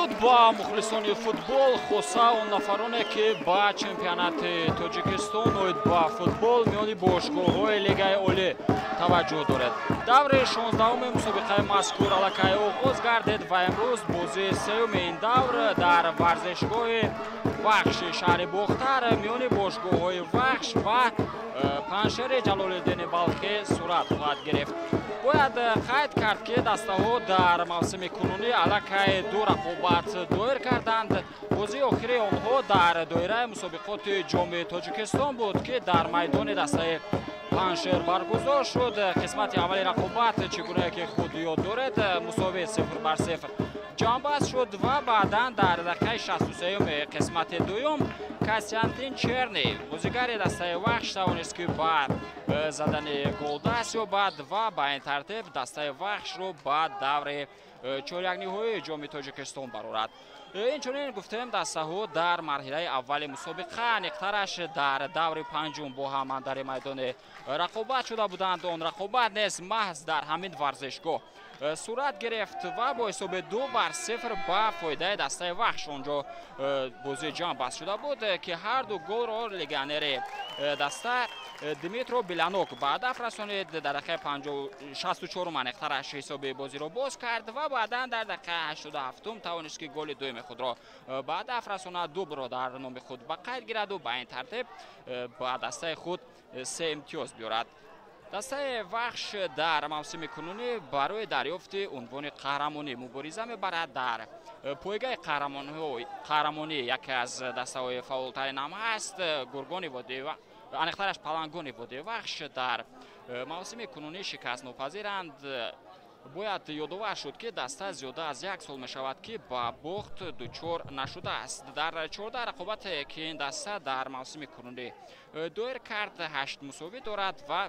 Дуруд ба мухлисони футбол, хоса он нафароне, ки ба чемпионати Тоҷикистон оид ба футбол миёни бошгоҳҳои Лигаи Олӣ таваҷҷӯҳ доред. Даври 16-уми мусобиқаи мазкур аллакай оғоз гардид ва имрӯз бозии сеюми ин давр дар варзишгоҳи Вахши шаҳри Бохтар миёни бошгоҳҳои Вахш ва Панҷшери Ҷалолиддини Балхӣ сурат хоҳад гирифт. Бояд қайд кард, ки дастаҳо дар мавсими кунунӣ аллакай ду рақобат доир карданд. Бозии охири онҳо дар доираи мусобиқоти Ҷоми Тоҷикистон буд, ки дар майдони дастаи Панҷшер баргузор шуд. Қисмати аввали рақобат, чӣ гунае ки худ ёд доред, мусовии 0-0 ҷамъбаст шуд ва баъдан дар дақиқаи 63-юми қисмати дуюм Константин Черни, бозигари дастаи Вахш, тавонист, ки ба задани гол даст ёбад ва ба ин тартиб дастаи Вахшро ба даври чорякниҳоии Ҷоми Тоҷикистон барорад. Инчунин гуфтем, дастаҳо дар марҳилаи аввали мусобиқа, аниқтараш дар даври панҷум, бо ҳам андари майдони рақобат шуда буданд. Он рақобат низ маҳз дар ҳамин варзишгоҳ сурат гирифт ва бо ҳисоби 2-0 ба фоидаи дастаи Вахш онҷо бозии ҷамъбаст шуда буд, ки ҳарду голро легионери даста Дмитро Биланок ба ҳадаф расонид. Дар дақиқаи 64-ум аниқтараш ҳисоби бозиро боз кард ва баъдан дар дақиқаи 87-ум тавонист, ки голи дуюми худро ба ҳадаф расонад, дублро дар номи худ ба қайд гираду ба ин тартиб ба дастаи худ се имтиёз биёрад. Дастаи Вахш дар мавсими кунунӣ барои дарёфти унвони қаҳрамонӣ мубориза мебарад. Дар пойгаи қаҳрамонӣ яке аз дастаҳои фаъолтарин ҳам ҳаст. Гургони водии, аниқтараш палангони водии Вахш дар мавсими кунунӣ шикастнопазиранд. Бояд ёдовар шуд, ки даста зиёда аз як сол мешавад, ки ба бохт дучор нашудааст. Дар 14 рақобате, ки ин даста дар мавсими кунунӣ доир кард, ҳашт мусовӣ дорад ва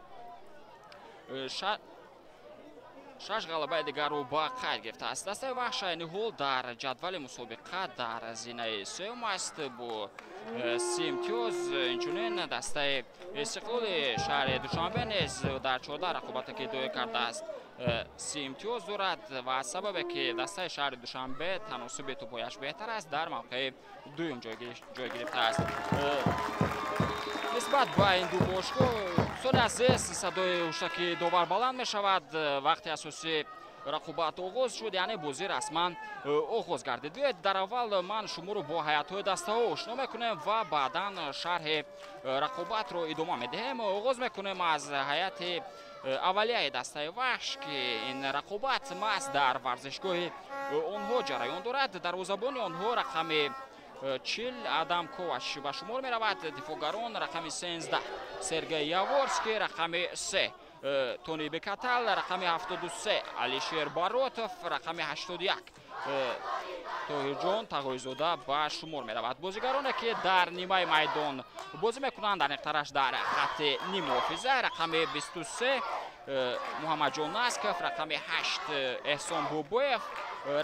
шаш ғалабаи дигарро ба қайд гирифтааст. Дастаи Вахш айни ҳол дар ҷадвали мусобиқа дар зинаи сеюм аст бо 30 имтиёз. Инчунин дастаи Истиқлоли шаҳри Душанбе низ дар 14 рақобате, ки доир кардааст, 30 имтиёз дорад ва аз сабабе ки дастаи шаҳри Душанбе таносуби тӯбҳояш беҳтар аст, дар мавқеи дуюм ҷой гирифтааст нисбат ба ин ду бошгоҳ. Дӯстони азиз, садои ҳуштаки довар баланд мешавад. Вақти асосии рақобат оғоз шуд, яъне бозӣ расман оғоз гардид. Биёед, дар аввал ман шуморо бо ҳайатҳои дастаҳо ошно мекунем ва баъдан шарҳи рақобатро идома медиҳем. Оғоз мекунем аз ҳайати аввалияи дастаи Вахш, ки ин рақобат маҳз дар варзишгоҳи онҳо ҷараён дорад. Дарвозабони онҳо рақами 40 Адам Коваш ба шумор меравад. Дифоъгарон: рақами 13 Сергей Яворский, рақами 3 Тони Бекатал, рақами 73 Алишер Баротов, рақами 81 Тоҳирҷон Тағоизода ба шумор меравад. Бозигароне, ки дар нимаи майдон бозӣ мекунанд, аниқтараш дар хатти ниммуҳофиза, рақами 23 Муҳаммадҷон Насков, рақами 8 Эҳсон Бобоев,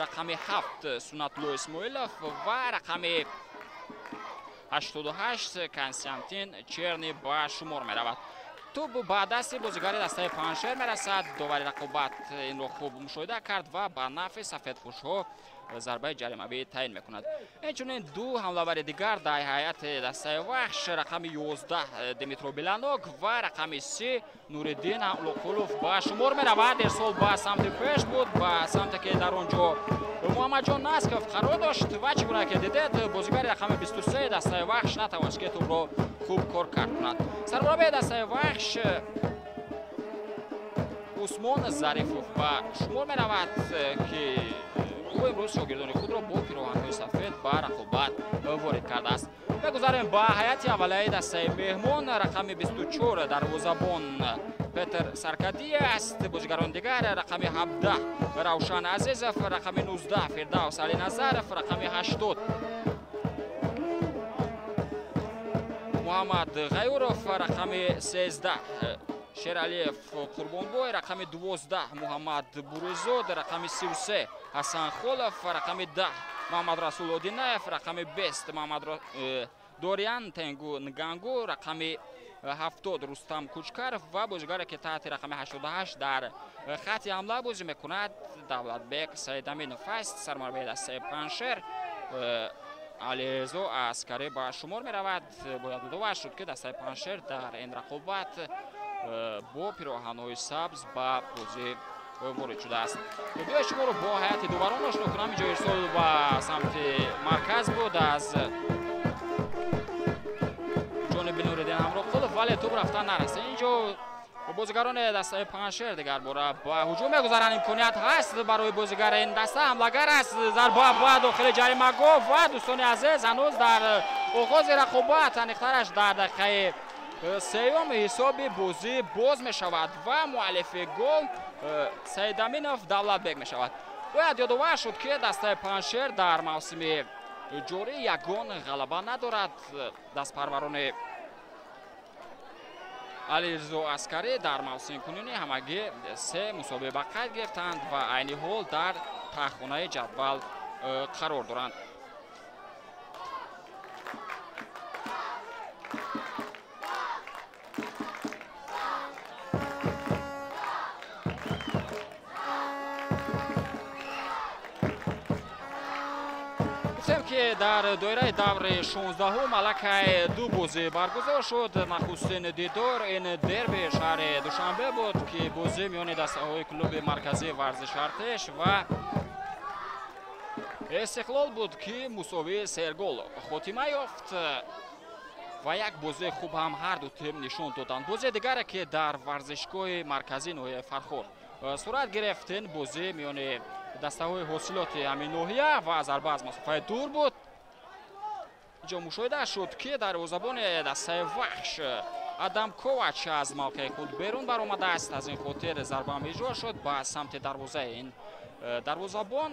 рақами 7 Сунатулло Исмоилов ва рақами 88 Константин Черни ба шумор меравад. Тӯб ба дасти бозигари дастаи Панҷшер мерасад. Довари рақобат инро хуб мушоҳида кард ва ба нафъи сафедпӯшҳо зарбаи ҷаримавӣ таъин мекунад. Инчунин ду ҳамлавари дигар дар ҳайати дастаи Вахш: рақами 11 Дмитро Биланок ва рақами 30 Нуриддин Луқулов ба шумор меравад. Ирсол ба самти пеш буд, ба самте ки дар он ҷо Муҳаммадҷон Насков қарор дошт ва чӣ гуна ки дидед, бозигари рақами 23 дастаи Вахш натавонист, ки тӯбро хуб кор кард кунад. Сармураббии дастаи Вахш Усмон Зарифов ба шумор меравад, ки ӯ имрӯз шогирдони худро бо пироҳанҳои сафед ба рақобат ворид кардааст. Мегузарем ба ҳайати аввалияи дастаи меҳмон. Рақами 24 дарвозабон Петр Саркадия аст. Бозигарони дигар: рақами 17 Равшан Азизов, рақами 19 Фирдавс Алиназаров, рақами 80 Муҳаммад Ғаюров, рақами 13 Шералиев Қурбонбой, рақами 12 Муҳаммад Буризод, рақами 33 Ҳасан Холов, рақами 10 Муҳаммад Расул Одинаев, рақами 20 Муҳаммад Дориан Тенгу Нгангу, рақами 70 Рустам Кучкаров ва бозигаре ки таҳти рақами 88 дар хати ҳамла бозӣ мекунад Давлатбек Саидаминов аст. Сармураббии дастаи Панҷшер Алиризо Аскарӣ ба шумор меравад. Бояд ёдовар шуд, ки дастаи Панҷшер дар ин рақобат бо пироҳанҳои сабз ба бозӣ ворид шудааст. Биёед шуморо бо ҳайати доварон ошно кунам. Инҷо ирсол ба самти марказ буд аз ҷониби Нуриддин Ҳамроқулов, вале тӯб рафтан нарасид. Инҷо бозигарони дастаи Панҷшер дигарбора ба ҳуҷум мегузаранд. Имконият ҳаст барои бозигари ин даста, ҳамлагар аст, зарба ба дохили ҷаримагоҳ ва дӯстони азиз, ҳанӯз дар оғози рақобат, аниқтараш дар дақиқаи сеюм ҳисоби бозӣ боз мешавад ва муаллифи гол Саидаминов Давлатбек мешавад. Бояд ёдовар шуд, ки дастаи Панҷшер дар мавсими ҷорӣ ягон ғалаба надорад. Дастпарварони Алиризо Аскарӣ дар мавсими кунунӣ ҳамагӣ 3 мусобиқа ба қайд гирифтанд ва айни ҳол дар таҳхонаи ҷадвал қарор доранд. Гуфтем, ки дар доираи даври 16-ум аллакай 2 бозӣ баргузор шуд. Нахустин дидор ин дерби шаҳри Душанбе буд, ки бозӣ миёни дастаҳои клуби марказии варзиши Артеш ва Истиқлол буд, ки мусовии сергол хотима ёфт ва як бозии хуб ҳам ҳар ду тим нишон доданд. Бозии дигаре, ки дар варзишгоҳи марказии ноҳияи Фархор сурат гирифт, ин бозӣ миёни дастаҳои ҳосилоти ҳамин ноҳия ва зарба аз масофаи дур буд. Инҷо мушоҳида шуд, ки дарвозабони дастаи Вахш Адам Ковач аз мавқеи худ берун баромадааст. Аз ин хотир зарбаам иҷро шуд ба самти дарвозаи ин дарвозабон,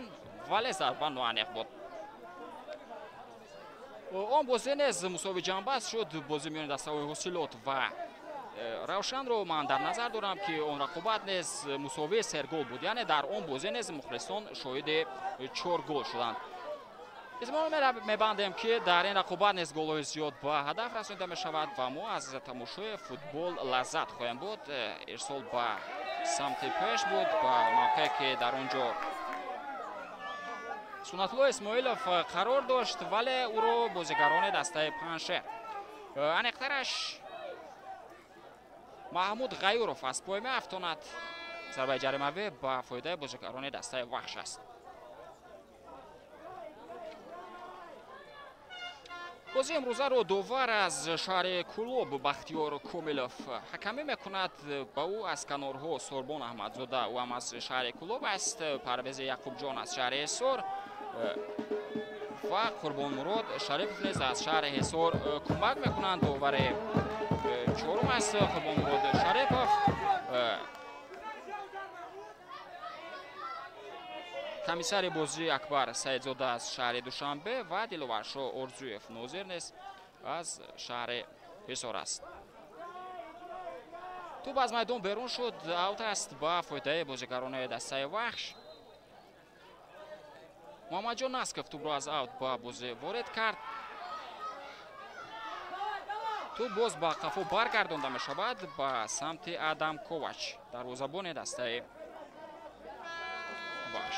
вале зарба ноаниқ буд. Он бозӣ низ мусови ҷанбаст шуд. Бозӣ миёни дастаҳои ҳосилот ва Равшанро ман дар назар дорам, ки он рақобат низ мусовии сергол буд, яъне дар он бозӣ низ мухлисон шоҳиди 4 гол шуданд. Мо мебандем, ки дар ин рақобат низ голҳои зиёд ба ҳадаф расонида мешавад ва мо аз тамошои футбол лаззат хоҳем буд. Ирсол ба самти пеш буд, ба мавқее ки дар он ҷо Сунатулло Исмоилов қарор дошт, вале ӯро бозигарони дастаи Панҷшер, аниқтараш Маҳмуд Ғаюров аз пой меафтонад. Зарбаи ҷаримавӣ ба фоидаи бозигарони дастаи Вахш аст. Бозии имрӯзаро довар аз шаҳри Кӯлоб Бахтиёр Комилов ҳакамӣ мекунад. Ба ӯ аз канорҳо Сорбон Аҳмадзода, ӯ ҳам аз шаҳри Кӯлоб аст, Парвези Яқубҷон аз шаҳри Ҳисор ва Қурбонмурод Шарипов низ аз шаҳри Ҳисор кӯмак мекунанд. Довари чорум аст Қурбонмурод Шарипов. Комиссари бозӣ Акбар Саидзода аз шаҳри Душанбе ва Диловаршо Орзуев нозир низ аз шаҳри Ҳисор аст. Тӯб аз майдон берун шуд, аут аст ба фоидаи бозигарони дастаи Вахш. Муҳаммадҷон Насков тӯбро аз аут ба бозӣ ворид кард. Тӯб боз ба қафо баргардонда мешавад ба самти Адам Ковач, дарвозабони дастаи Вахш.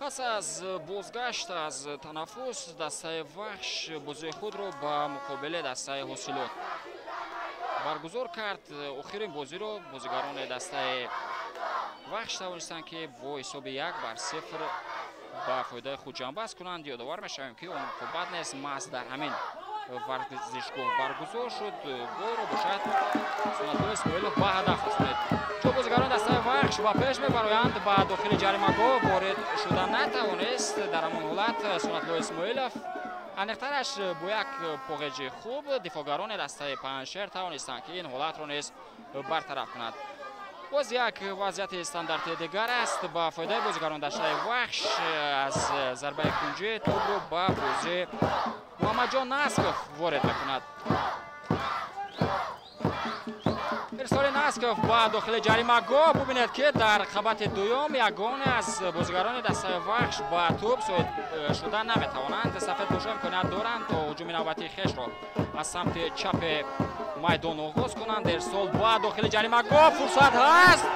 Пас аз бозгашт аз танаффус дастаи Вахш бозии худро ба муқобили дастаи Ҳосилот баргузор кард. Охирин бозиро бозигарони дастаи Вахш тавонистанд, ки бо ҳисоби 1-0 ба фоидаи худ ҷанбаст кунанд. Ёдовар мешавем, ки он рақобат низ маҳз дар ҳамин варзишгоҳ баргузор шуд. Голро бошад Сунатулло Исмоилов ба ҳадаф расонид. Чун бозигарони дастаи Вахш ба пеш мебароянд, ба дохили ҷаримагоҳ ворид шуда натавонист. Дар ҳамон ҳолат Сунатулло Исмоилов, аниқтараш бо як поғеҷи хуб, дифоъгарони дастаи Панҷшер тавонистанд, ки ин ҳолатро низ бартараф кунад. Боз як вазъияти стандарти дигар аст ба фоидаи бозигарони дастаи Вахш. Аз зарбаи кунҷӣ тӯбро ба бозӣ Муҳаммадҷон Насков ворид мекунад. Ирсоли Насков ба дохили ҷаримагоҳ. Бубинед, ки дар қабати дуюм ягоне аз бозигарони дастаи Вахш ба тӯб соҳиб шуда наметавонанд. Сафедпӯшҳо имконият доранд то ҳуҷуми навбатии хешро аз самти чапи майдон оғоз кунанд. Ирсол ба дохили ҷаримагоҳ, фурсат ҳаст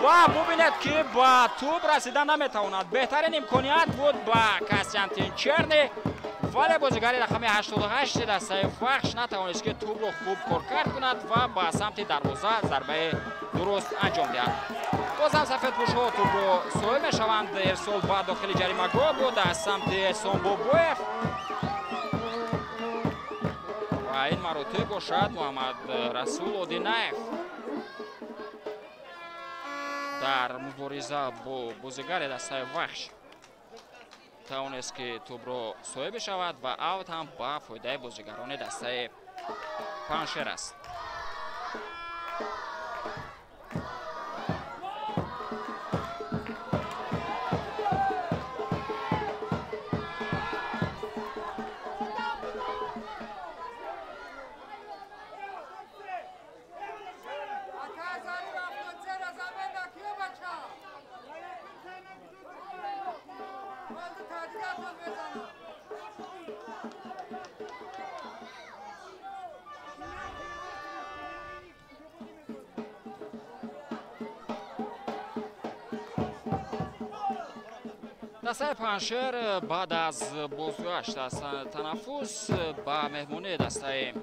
ва бубинед, ки ба тӯб расида наметавонад. Беҳтарин имконият буд ба Константин Черни, вале бозигари рақами 88 дастаи Вахш натавонист, ки тӯбро хуб коркард кунад ва ба самти дарвоза зарбаи дуруст анҷом диҳад. Боз ҳам сафедпӯшҳо тӯбро соҳиб мешаванд. Ирсол ба дохили ҷаримагоҳ буд аз самти Эҳсон Бобоев ва ин маротиб бошад Муҳаммад Расул Одинаев дар мубориза бо бозигари дастаи Вахш тавонист, ки тӯбро соҳиб бишавад ва аут ҳам ба фоидаи бозигарони дастаи Панҷшер аст. Дастаи Панҷшер баъд аз бозгашт аз танаффус ба меҳмонии дастаи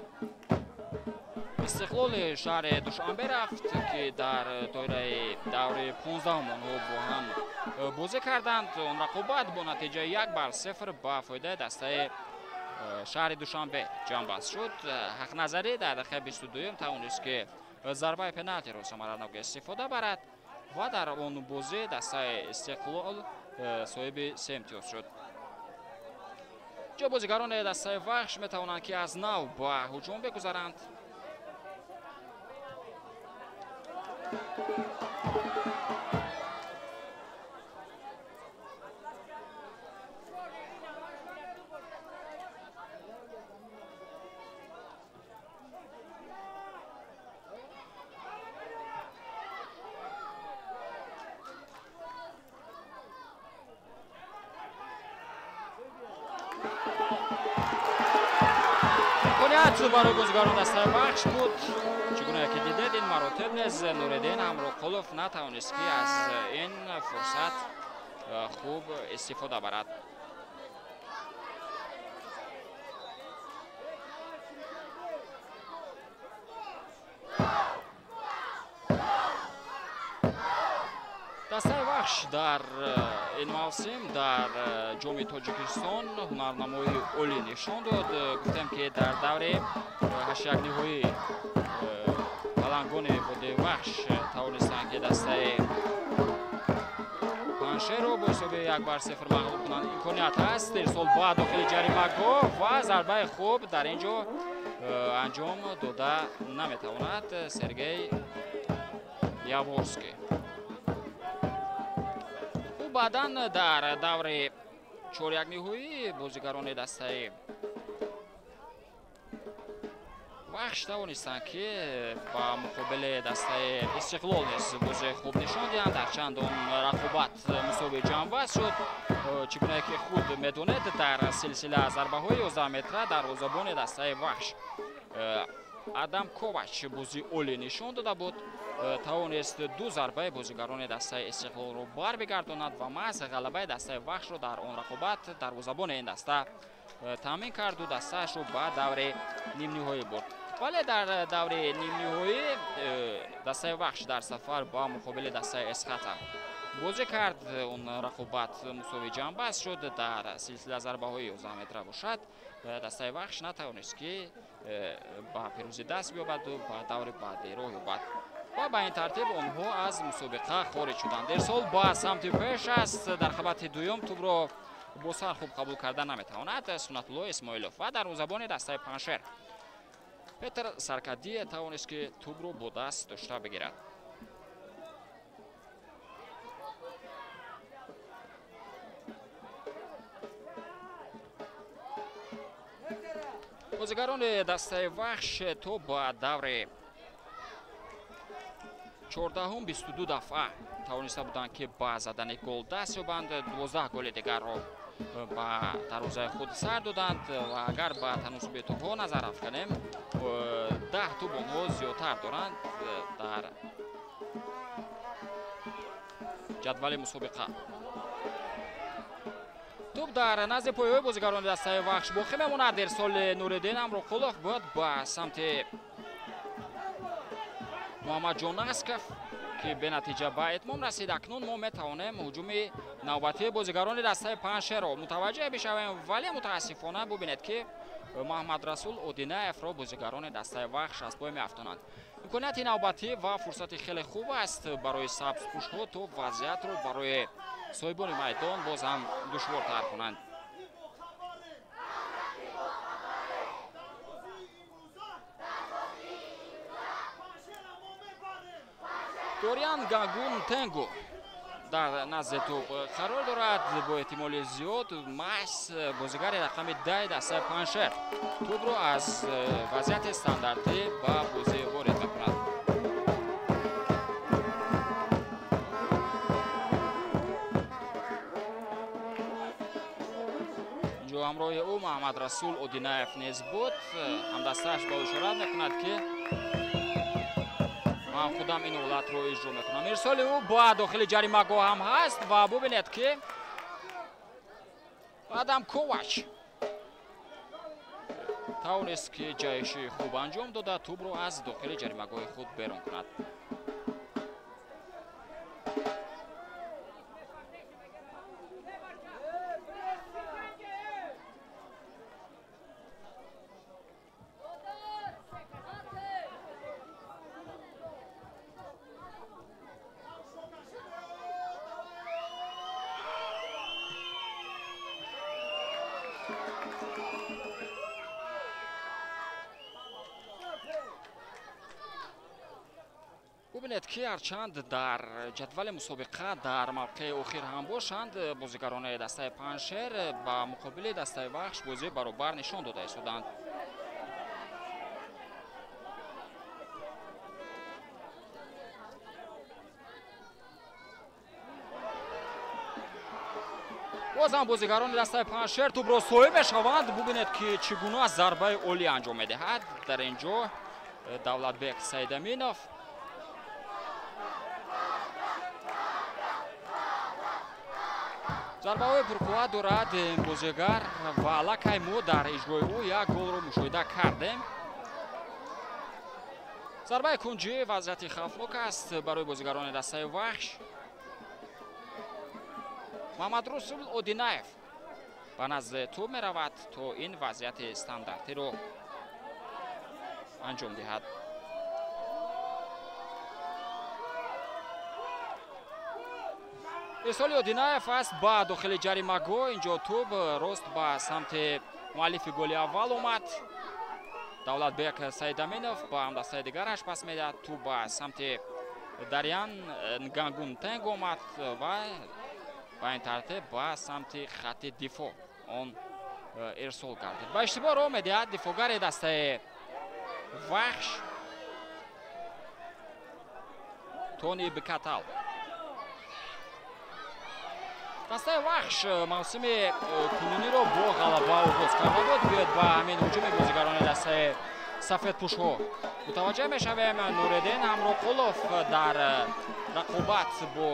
Истиқлоли шаҳри Душанбе рафт, ки дар доираи даври 15-ум онҳо бо ҳам бозӣ карданд. Он рақобат бо натиҷаи 1-0 ба фоидаи дастаи шаҳри Душанбе ҷамъбаст шуд. Ҳақназарӣ дар дақиқаи 22-юм тавонист, ки зарбаи пеналтиро самаранок истифода барад ва дар он бозӣ дастаи Истиқлол соҳиби се имтиёз шуд. Ҷо бозигарони дастаи Вахш метавонанд, ки аз нав ба ҳуҷум бигузаранд. Имконият барои бозигарон дастаи Вахш буд. Чӣ гуна ки дидед, ин маротиб низ Нуриддин Ҳамроқулов натавонист, ки аз ин фурсат хуб истифода барад. Дастаи Вахш дар ин мавсим дар ҷоми Тоҷикистон ҳунарнамоии олӣ нишон дод. Гуфтем, ки дар даври ҳаштякниҳоӣ палангони водии Вахш тавонистанд, ки дастаи Панҷшерро бо ҳисоби 1-0 мағлуб кунанд. Имконият ҳаст. Ирсол ба дохили ҷаримагоҳ ва зарбаи хуб дар ин ҷо анҷом дода наметавонад Сергей Яворский. Баъдан дар даври чорякниҳоӣ бозигарони дастаи Вахш тавонистанд, ки ба муқобили дастаи Истиқлол низ бозии хуб нишон диҳанд. Ҳарчанд он рақобат мусовии ҷамъбаст шуд. Чӣ гуна ки худ медонед, дар силсила зарбаҳои 11 метра дарвозабони дастаи Вахш Адам Ковач бозии олӣ нишон дода буд. Тавонист ду зарбаи бозигарони дастаи Истиқлолро барбигардонад ва маҳз ғалабаи дастаи Вахшро дар он рақобат дарвозабони ин даста таъмин карду дастаашро ба даври нимниҳоӣ бурд. Вале дар даври нимниҳоӣ дастаи Вахш дар сафар ба муқобили дастаи Эсхата бозӣ кард. Он рақобат мусовии ҷамъбаст шуд. Дар силсила зарбаҳои 11 метра бошад, дастаи Вахш натавонист, ки ба пирӯзӣ даст биёбаду ба даври баъдӣ роҳ ёбад ва ба ин тартиб онҳо аз мусобиқа хориҷ шуданд. Ирсол ба самти пеш аст. Дар қабати дуюм тӯбро бо сар хуб қабул карда наметавонад Суннатулло Исмоилов ва дарвозабони дастаи Панҷшер Петр Саркадие тавонист, ки тӯбро бо даст дошта бигирад. Бозигарони дастаи Вахш то ба даври 14 22 дафъа тавониста буданд, ки ба задани гол даст ёбанд. 12 голи дигарро ба дарвозаи худ сар доданд ва агар ба таносуби тӯбҳо назар афканем, 10 тӯб онҳо зиёдтар доранд дар ҷадвали мусобиқа. Тӯб дар назди пойҳои бозигарони дастаи Вахш боқӣ мемонад. Ирсоли Нуриддин Амроқулов буд ба самти Муҳаммадҷон Асков, ки бенатиҷа ба итмом расид. Акнун мо метавонем ҳуҷуми навбатии бозигарони дастаи Панҷшерро мутаваҷҷеҳ бишавем, вале мутаассифона бубинед, ки Муҳаммадрасул Одинаевро бозигарони дастаи Вахш аз пой меафтонанд. Имконияти навбатӣ ва фурсати хеле хуб аст барои сабзпӯшҳо, то вазъиятро барои соҳибони майдон боз ҳам душвортар кунанд. Дориан Гагун Тенгу дар назди тӯб қарор дорад. Бо эҳтимоли зиёд маҳз бозигари рақами 10 дастаи Панҷшер тӯбро аз вазъияти стандартӣ ба бозӣ ворид мекунад. Инҷо ҳамроҳи ӯ Муҳаммадрасул Одинаев низ буд. Ҳамдастааш ба ишорат мекунад, ки ман худам ин ҳолатро иҷро мекунам. Ирсоли ӯ ба дохили ҷаримагоҳ ҳам ҳаст ва бубинед, ки Адам Ковач тавонист, ки ҷаҳиши хуб анҷом дода, тӯбро аз дохили ҷаримагоҳи худ берун кунад. Бубинед, ки ҳарчанд дар ҷадвали мусобиқа дар мавқеи охир ҳам бошанд, бозигарони дастаи Панҷшер ба муқобили дастаи Вахш бозии баробар нишон дода истоданд. Боз ҳам бозигарони дастаи Панҷшер тӯбро соҳиб мешаванд. Бубинед, ки чӣ гуна зарбаи олӣ анҷом медиҳад. Дар ин ҷо Давлатбек Саидаминов. Зарбаҳои пурқувват дорад бозигар ва аллакай мо дар иҷрои ӯ як голро мушоҳида кардем. Зарбаи кунҷӣ вазъияти хавфнок аст барои бозигарони дастаи Вахш. Муҳаммадрасул Одинаев ба назди тӯб меравад, то ин вазъияти стандартиро анҷом диҳад. Ирсоли Одинаев аст ба дохили ҷаримагоҳ. Инҷо тӯб рост ба самти муаллифи голи аввал омад. Давлатбек Саидаминов ба ҳамдастаи дигараш пас медиҳад. Тӯб ба самти Дарьян Гангун Тенг омад ва ба ин тартиб ба самти хатти дифоъ он ирсол гардид. Ба иштибоҳ роҳ медиҳад дифоъгари дастаи Вахш Тони Бикатал. Дастаи Вахш мавсими кунуниро бо ғалаба оғоз карда буд. Биёед ба ҳамин ҳуҷуми бозигарони дастаи сафедпӯшҳо мутаваҷҷеҳ мешавем. Нуриддин Ҳамроқулов дар рақобат бо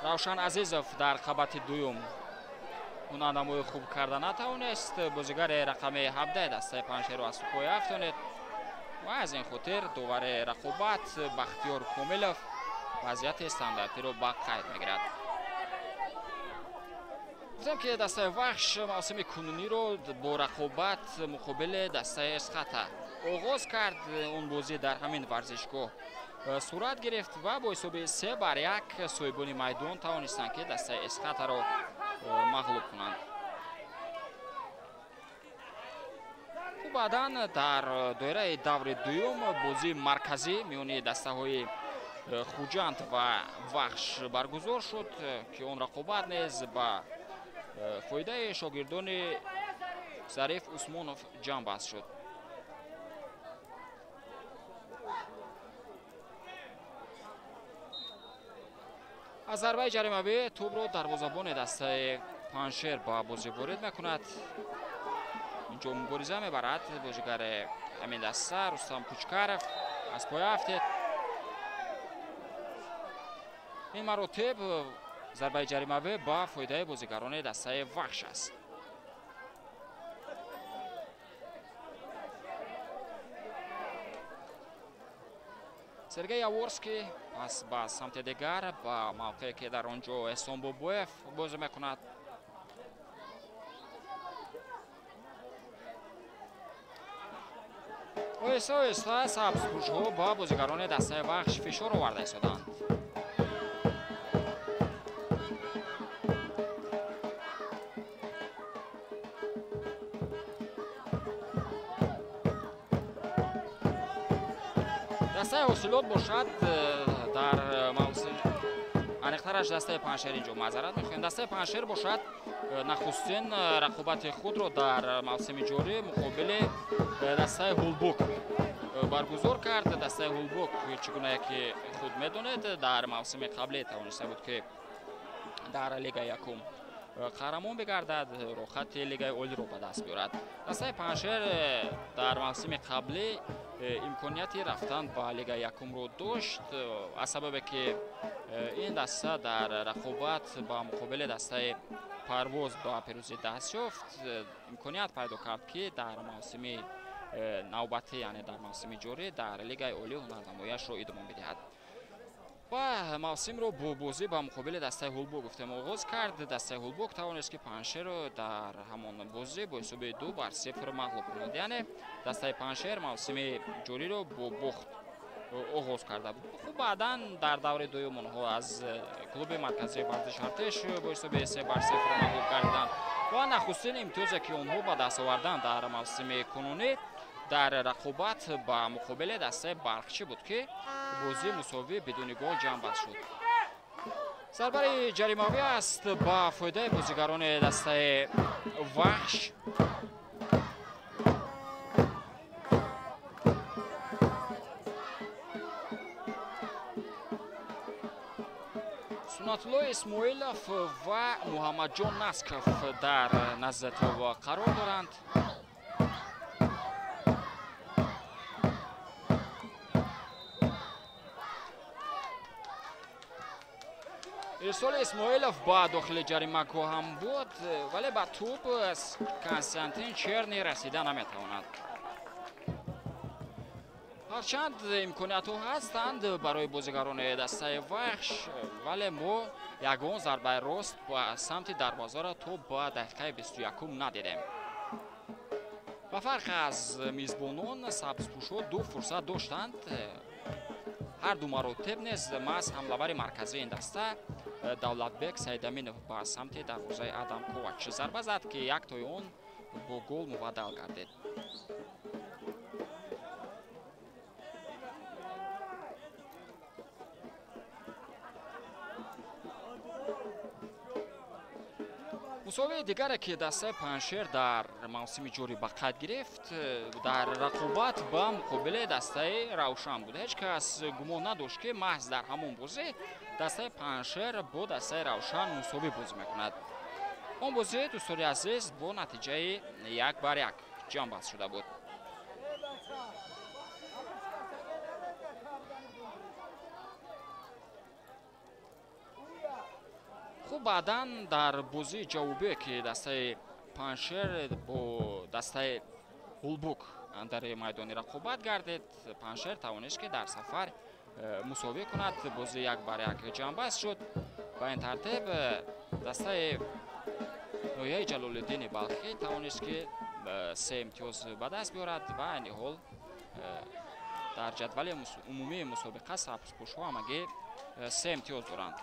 Равшан Азизов дар қабати дуюм ҳунарнамои хуб карда натавонист. Бозигари рақами 17 дастаи Панҷшерро аз пой афтонид ва аз ин хотир довари рақобат Бахтиёр Комилов вазъияти стандартиро ба қайд мегирад. Гуфтем, ки дастаи Вахш мавсими кунуниро бо рақобат муқобили дастаи Эсхата оғоз кард. Он бозӣ дар ҳамин варзишгоҳ сурат гирифт ва бо ҳисоби 3-1 соҳибони майдон тавонистанд, ки дастаи Эсхатаро мағлуб кунанд. Баъдан дар доираи даври дуюм бозии марказӣ миёни дастаҳои Хуҷанд ва Вахш баргузор шуд, ки он рақобат низ ба фоидаи шогирдони Зариф Усмонов ҷамъбаст шуд. Аз зарбаи ҷаримавӣ тӯбро дарвозабони дастаи Панҷшер ба бозӣ ворид мекунад. Инҷо мубориза мебарад бозигари ҳамин даста Рустам Кучкаров аз поя афтед. Ин маротиб зарбаи ҷаримавӣ ба фоидаи бозигарони дастаи Вахш аст. Сергей Яворский пас ба самти дигар, ба мавқее ки дар он ҷо Эҳсон Бобоев бозӣ мекунад. Оҳиста оҳиста сабзпӯшҳо ба бозигарони дастаи Вахш фишор оварда истоданд. Дастаи Ҳосилот бошад дар мавсим, аниқтараш дастаи Панҷшер, инҷо маъзарат мехоҳем, дастаи Панҷшер бошад нахустин рақобати худро дар мавсими ҷорӣ муқобили дастаи Ҳулбук баргузор кард. Дастаи Ҳулбук, чӣ гунае ки худ медонед, дар мавсими қаблӣ тавониста буд ки дар лигаи якум қаҳрамон бигардад, роҳхати лигаи олиро ба даст биёрад. Дастаи Панҷшер дар мавсими қаблӣ имконияти рафтан ба лигаи якумро дошт, аз сабабе ки ин даста дар рақобат ба муқобили дастаи Парвоз ба пирӯзӣ даст ёфт, имконият пайдо кард ки дар мавсими навбатӣ, яъне дар мавсими ҷорӣ дар лигаи олӣ ҳунарнамояшро идома медиҳад. Ва мавсимро бо бозӣ ба муқобили дастаи Ҳулбук гуфтем оғоз кард. Дастаи Ҳулбук тавонист ки Панҷшерро дар ҳамон бозӣ бо ҳисоби 2-0 мағлуб кунад. Яъне дастаи Панҷшер мавсими ҷориро бо бохт оғоз карда буд. Хуб, баъдан дар даври дуюм онҳо аз клуби марказии варзиши Артеш бо ҳисоби 3-0 мағлуб гардиданд ва нахустин имтиёзе ки онҳо ба даст оварданд дар мавсими кунунӣ дар рақобат ба муқобили дастаи Барқчӣ буд ки бозии мусовӣ бидуни гол ҷамъбаст шуд. Зарбаи ҷаримавӣ аст ба фоидаи бозигарони дастаи Вахш. Сунатулло Исмоилов ва Муҳаммадҷон Насков дар назди тӯб қарор доранд. Ирсоли Исмоилов ба дохили ҷаримагоҳ ҳам буд, вале ба тӯб Константин Черни расида наметавонад. Ҳарчанд имкониятҳо ҳастанд барои бозигарони дастаи Вахш, вале мо ягон зарбаи рост ба самти дарвозаро то ба дақиқаи 21 надидем. Ба фарқ аз мизбонон, сабзпӯшҳо ду фурсат доштанд. Ҳар ду маротиб низ маҳз ҳамлавари марказии ин даста Давлатбек Саидаминов ба самти дарвозаи Адам Ковач зарба зад, ки яктои он бо гол мубаддал гардид. Мусовии дигаре ки дастаи Панҷшер дар мавсими ҷорӣ ба қайд гирифт, дар рақобат ба муқобили дастаи Равшан буд. Ҳеҷ кас гумон надошт ки маҳз дар ҳамон бозӣ дастаи Панҷшер бо дастаи Равшан мусовӣ бозӣ мекунад. Он бозӣ, дӯстони азиз, бо натиҷаи 1-1 ҷамъбаст шуда буд. Хуб, баъдан дар бозии ҷавобие ки дастаи Панҷшер бо дастаи Ҳулбук дар майдони рақобат гардид, Панҷшер тавонист ки дар сафар мусовӣ кунад. Бозӣ 1-1 ҷамъбаст шуд. Ба ин тартиб дастаи ноҳияи Ҷалолиддини Балхӣ тавонист ки 3 имтиёз ба даст биёрад ва айни ҳол дар ҷадвали умумии мусобиқа сабзпӯшҳо ҳамагӣ 3 имтиёз доранд.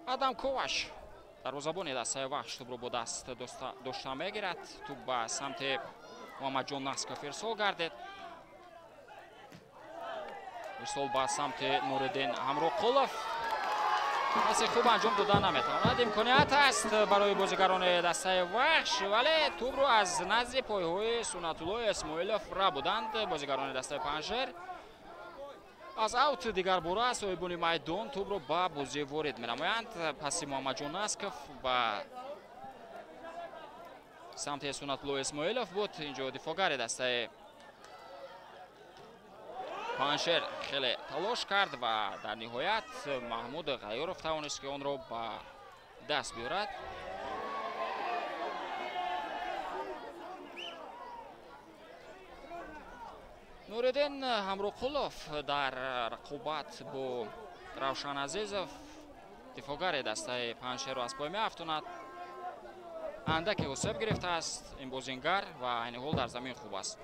Адам Коваш дарвозабони дастаи Вахш тӯбро бо даст дошта мегирад. Тӯб ба самти Муҳаммадҷон Насков ирсол гардид. Ирсол ба самти Нуриддин Ҳамроқулов. Паси хуб анҷом дода наметавонад. Имконият аст барои бозигарони дастаи Вахш, вале тӯбро аз назди пойҳои Сунатулло Исмоилов рабуданд бозигарони дастаи Панҷшер. Аз аут дигар бора соҳибони майдон тӯбро ба бозӣ ворид менамоянд. Паси Муҳаммадҷон Насков ба самти Суннатулло Исмоилов буд. Инҷо дифоъгари дастаи Панҷшер хеле талош кард ва дар ниҳоят Маҳмуд Ғайёров тавонист, ки онро ба даст биёрад. Нуриддин Ҳамроқулов дар рақобат бо Равшан Азизов, дифоъгари дастаи Панҷшерро аз пой меафтонад. Андаке осеб гирифтааст ин бозингар ва айни ҳол дар замин хуб аст.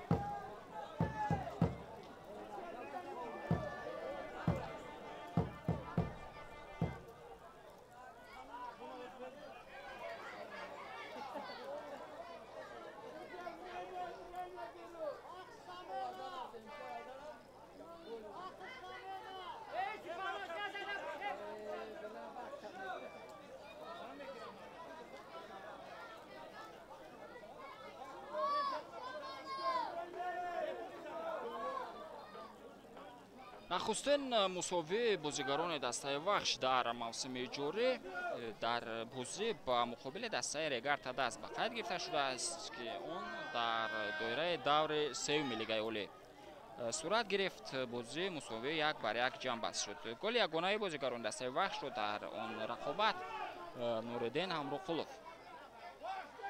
Нахустин мусовии бозигарони дастаи Вахш дар мавсими ҷорӣ дар бозӣ ба муқобили дастаи Регар Тадаз ба қайд гирифта шудааст, ки он дар доираи даври сеюми Лигаи Олӣ сурат гирифт. Бозӣ мусовии 1-1 ҷамъбаст шуд. Голи ягонаи бозигарони дастаи Вахшро дар он рақобат Нуриддин Ҳамроқулов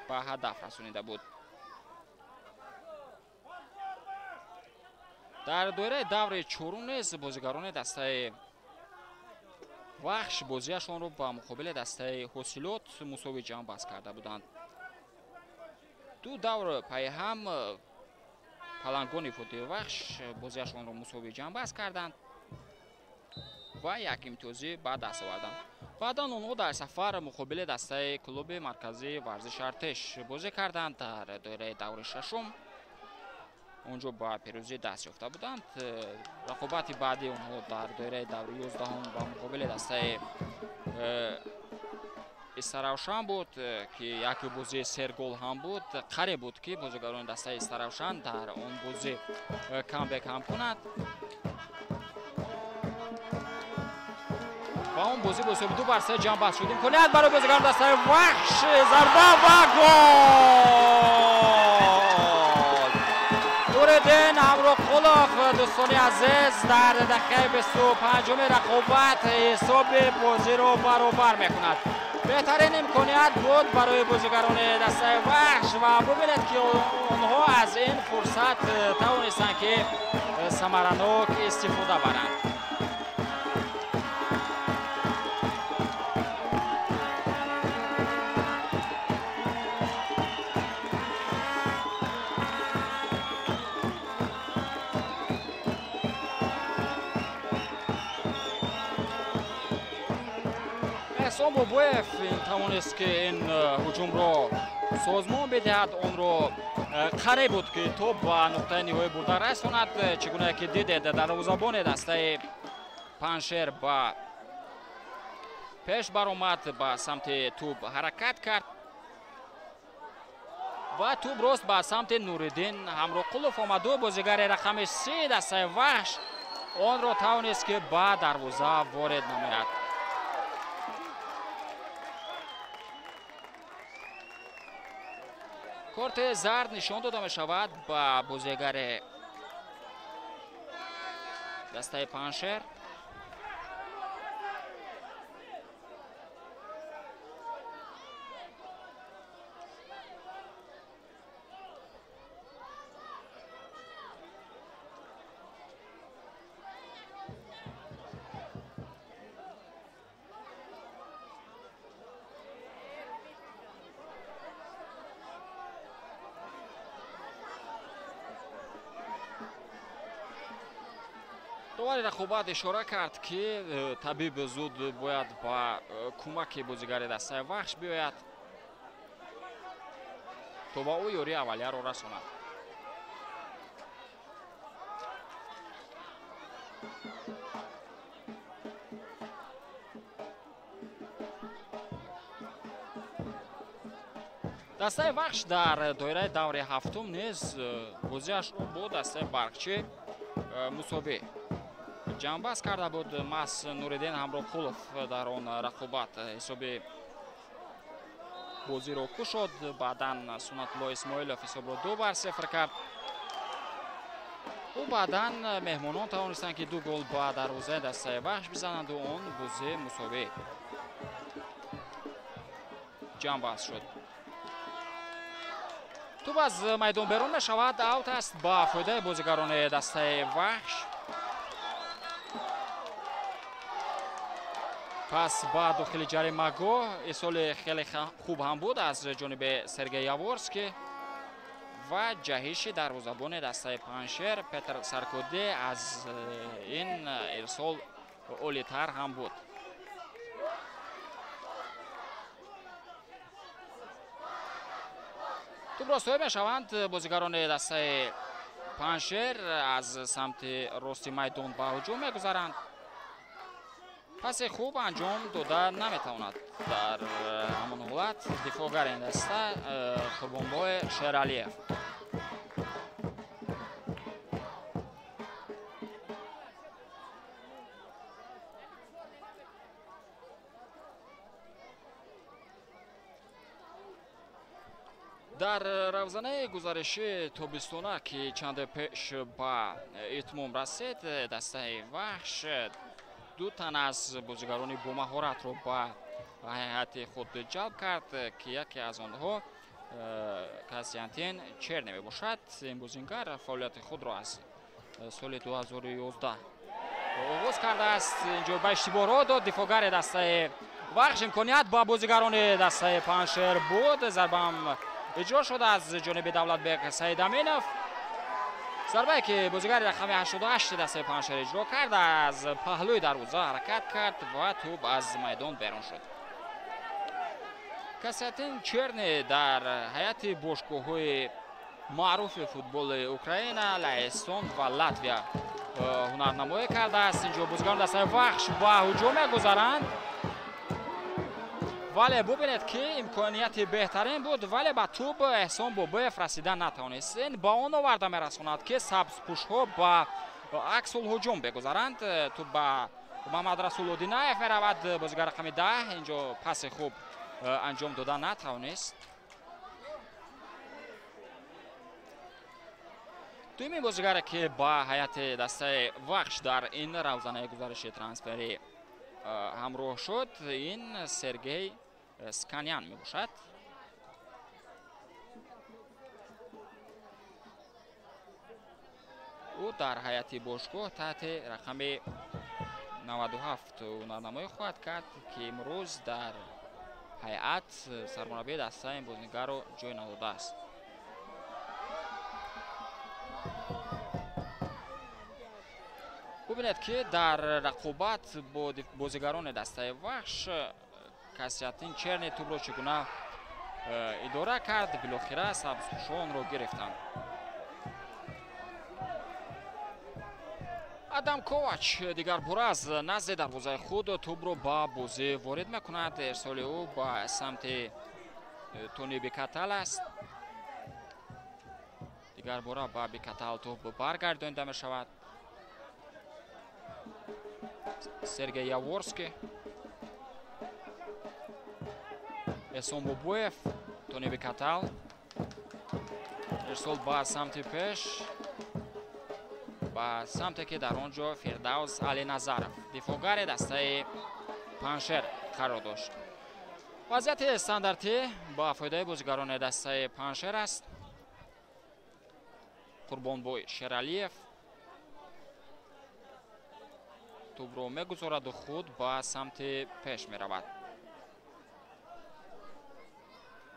ба ҳадаф расонида буд. Дар доираи даври чорум низ бозигарони дастаи Вахш бозиашонро ба муқобили дастаи Ҳосилот мусовӣ ҷамъбаст карда буданд. Ду давр пайҳам палангони футболи Вахш бозиашонро мусовӣ ҷамъбаст карданд ва як имтиёзӣ ба даст оварданд. Баъдан онҳо дар сафар муқобили дастаи клуби марказии варзиши Артеш бозӣ карданд. Дар доираи даври шашум онҷо ба пирӯзӣ даст ёфта буданд. Рақобати баъдии онҳо дар доираи даври 11 ба муқобили дастаи Истаравшан буд, ки як бозии сергол ҳам буд. Қариб буд, ки бозигарони дастаи Истаравшан дар он бозӣ камбек ҳам кунад ва он бозӣ бо ҳисоби 2-3 ҷамъбаст шуд. Имконият барои бозигарони дастаи Вахш, зарба ва гол! Нуриддин Ҳамроқулов, дӯстони азиз, дар дақиқаи 25-уми рақобат ҳисоби бозиро баробар мекунад. Беҳтарин имконият буд барои бозигарони дастаи Вахш ва бубинед, ки онҳо аз ин фурсат тавонистанд, ки самаранок истифода баранд. Эҳсон Бобоев тавонист, ки ин ҳуҷумро созмон бидиҳад. Онро қариб буд, ки тӯб ба нуқтаи ниҳоӣ бурда расонад. Чӣ гуна ки дидед, дарвозабони дастаи Панҷшер ба пеш баромад, ба самти тӯб ҳаракат кард ва тӯб рост ба самти Нуриддин Ҳамроқулов омаду бозигари рақами 3 дастаи Вахш онро тавонист, ки ба дарвоза ворид намояд. Корти зард нишон дода мешавад ба бозигари дастаи Панҷшер. Довари рақобат ишора кард, ки табиб зуд бояд ба кӯмаки бозигари дастаи Вахш биёяд, то ба ӯ ёрии аввалияро расонад. Дастаи Вахш дар доираи даври ҳафтум низ бозиашро бо дастаи Барқчӣ мусовӣ ҷамъбаст карда буд. Маҳз Нуриддин Ҳамроқулов дар он рақобат ҳисоби бозиро кушод. Баъдан Суннатулло Исмоилов ҳисобро 2-0 кард. Ӯ баъдан меҳмонон тавонистанд, ки 2 гол ба дарвозаи дастаи Вахш бизананду он бозӣ мусовӣ ҷамъбаст шуд. Тӯб аз майдон берун мешавад, аут аст ба фоидаи бозигарони дастаи Вахш. Пас ба дохили ҷаримагоҳ ирсоли хеле хуб ҳам буд аз ҷониби Сергей Яворский ва ҷаҳиши дарвозабони дастаи Панҷшер Петр Саркоде аз ин ирсол олитар ҳам буд. Тӯбро соҳиб мешаванд бозигарони дастаи Панҷшер, аз самти рости майдон ба ҳуҷум мегузаранд. Пасе хуб анҷом дода наметавонад дар ҳамон ҳолат дифоъгари ин даста Қурбонбой Шералиев. Дар равзанаи гузариши тобистона, ки чанде пеш ба итмом расид, дастаи Вахш 2 тан аз бозигарони бомаҳоратро ба ҳайати худ ҷалб кард, ки яке аз онҳо Костянтин Черни мебошад. Ин бозингар фаъолияти худро аз соли 2011 оғоз кардааст. Инҷо ба иштибоҳ дод дифоъгари дастаи Вахш. Имконият ба бозигарони дастаи Панҷшер буд. Зарбаам иҷро шуд аз ҷониби Давлатбек Саидаминов. Зарбае ки бозигари рақами 88 дастаи Панҷшер иҷро кард, аз паҳлӯи дарвоза ҳаракат кард ва тӯб аз майдон берун шуд. Костянтин Черни дар ҳайати бошгоҳҳои маъруфи футболи Украина, Лаҳистон ва Латвия ҳунарнамоӣ кардааст. Инҷо бозигарони дастаи Вахш ба ҳуҷум мегузаранд, вале бубинед, ки имконияти беҳтарин буд, вале ба тӯб Эҳсон Бобоев расида натавонист. Ин ба он оварда мерасонад, ки сабзпӯшҳо ба аксулҳуҷум бегузаранд. Тӯб ба Мамадрасул Одинаев меравад, бозигар рақами 10 инҷо паси хуб анҷом дода натавонист. Дуюмин бозигаре, ки ба ҳайати дастаи Вахш дар ин равзанаи гузариши трансферӣ ҳамроҳ шуд, ин Сергей Сканян мебошад. Ӯ дар ҳайати бошгоҳ таҳти рақами 97 ҳунарнамоӣ хоҳад кард, ки имрӯз дар ҳайат сармураббии дастаи ин бозигарро ҷой надодааст. Бубинед, ки дар рақобат бо бозигарони дастаи Вахш Костянтин Черни тӯбро чӣ гуна идора кард. Билохира сабзпӯшонро гирифтанд. Адам Ковач дигар бора аз назди дарвозаи худ тӯбро ба бозӣ ворид мекунад. Ирсоли ӯ ба самти Тони Бикатал аст. Дигар бора ба Бикатал тӯб баргардонида мешавад. Сергей Яворский, Эҳсон Бобоев, Тони Бикатал. Ирсол ба самти пеш, ба самте ки дар он ҷо Фирдавс Алиназаров, дифоъгари дастаи Панҷшер қарор дошт. Вазъияти стандартӣ ба фоидаи бозигарони дастаи Панҷшер аст. Қурбонбой Шералиев тӯбро мегузораду худ ба самти пеш меравад.